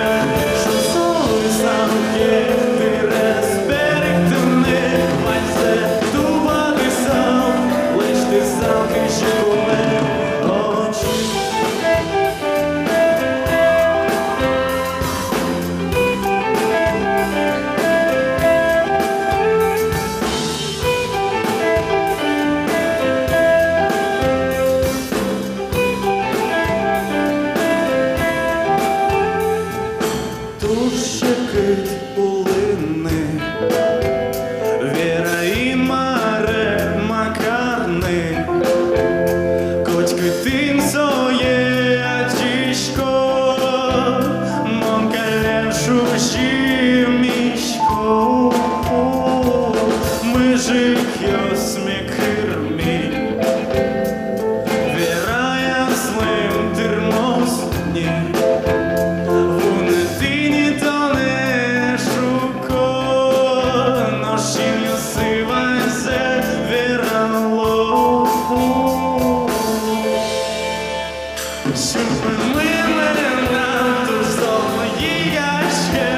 Шуса луысал ке, дырез берыктыны, ваньзэ тупатысал, лэсьтысал кызьы кулэ. О, туж секыт улыны. Вера, Инмаре, ма карны, котькытын сое адӟисько, мон каллен шузимисько. Мыжыкъёс ми кырми, Верай аслым тырмоз ни, вунэтӥ ни тонэ шуко, нош синъёсы ваньзэ верало. Сюлэмы мынам тусдон йыгаське,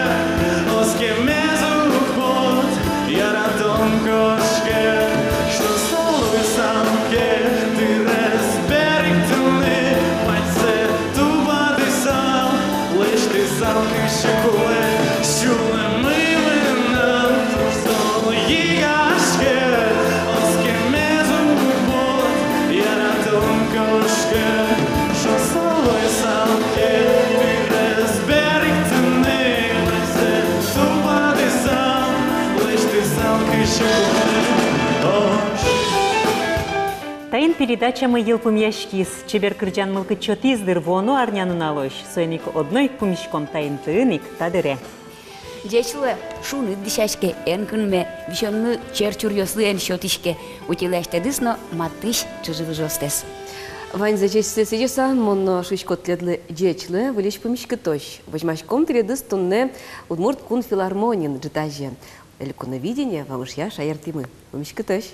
оскемез уг пот, яратон кошке. Шуса луысал ке, дырез берыктыны, ваньзэ тупатысал, лэсьтысал кызьы кулэ. Сюлэмы мынам тусдон йыгаське, оскемез уг пот, яратон кошке. Шуса луысал ке, дырез берыктыны, ваньзэ тупатысал, лэсьтысал кызьы кулэ. О. Таин передачамы йылпумъяськиз. Чебер кырӟан мылкыд сётӥз, дыр, вуоно арнянуналозь. Соин ик одно ик пумиськом та интыын ик, та дыре. Ӟеч луэ, шуныт дӥсяське, эн кынме, висёнмы чер-чуръёслы эн сётӥське, утьылэ асьтэдыз но матысь чыжы-выжыостэс. Ваньзэ ӟечсэ сӥзьыса, мон но шуисько тӥледлы ӟеч луэ, выльысь пумиськытозь. Возьмаськом тӥледыз туннэ Удмурт кун филармониын ӝытазе. Элькуновидение, вамышъя шаертӥмы. Пумиськытозь.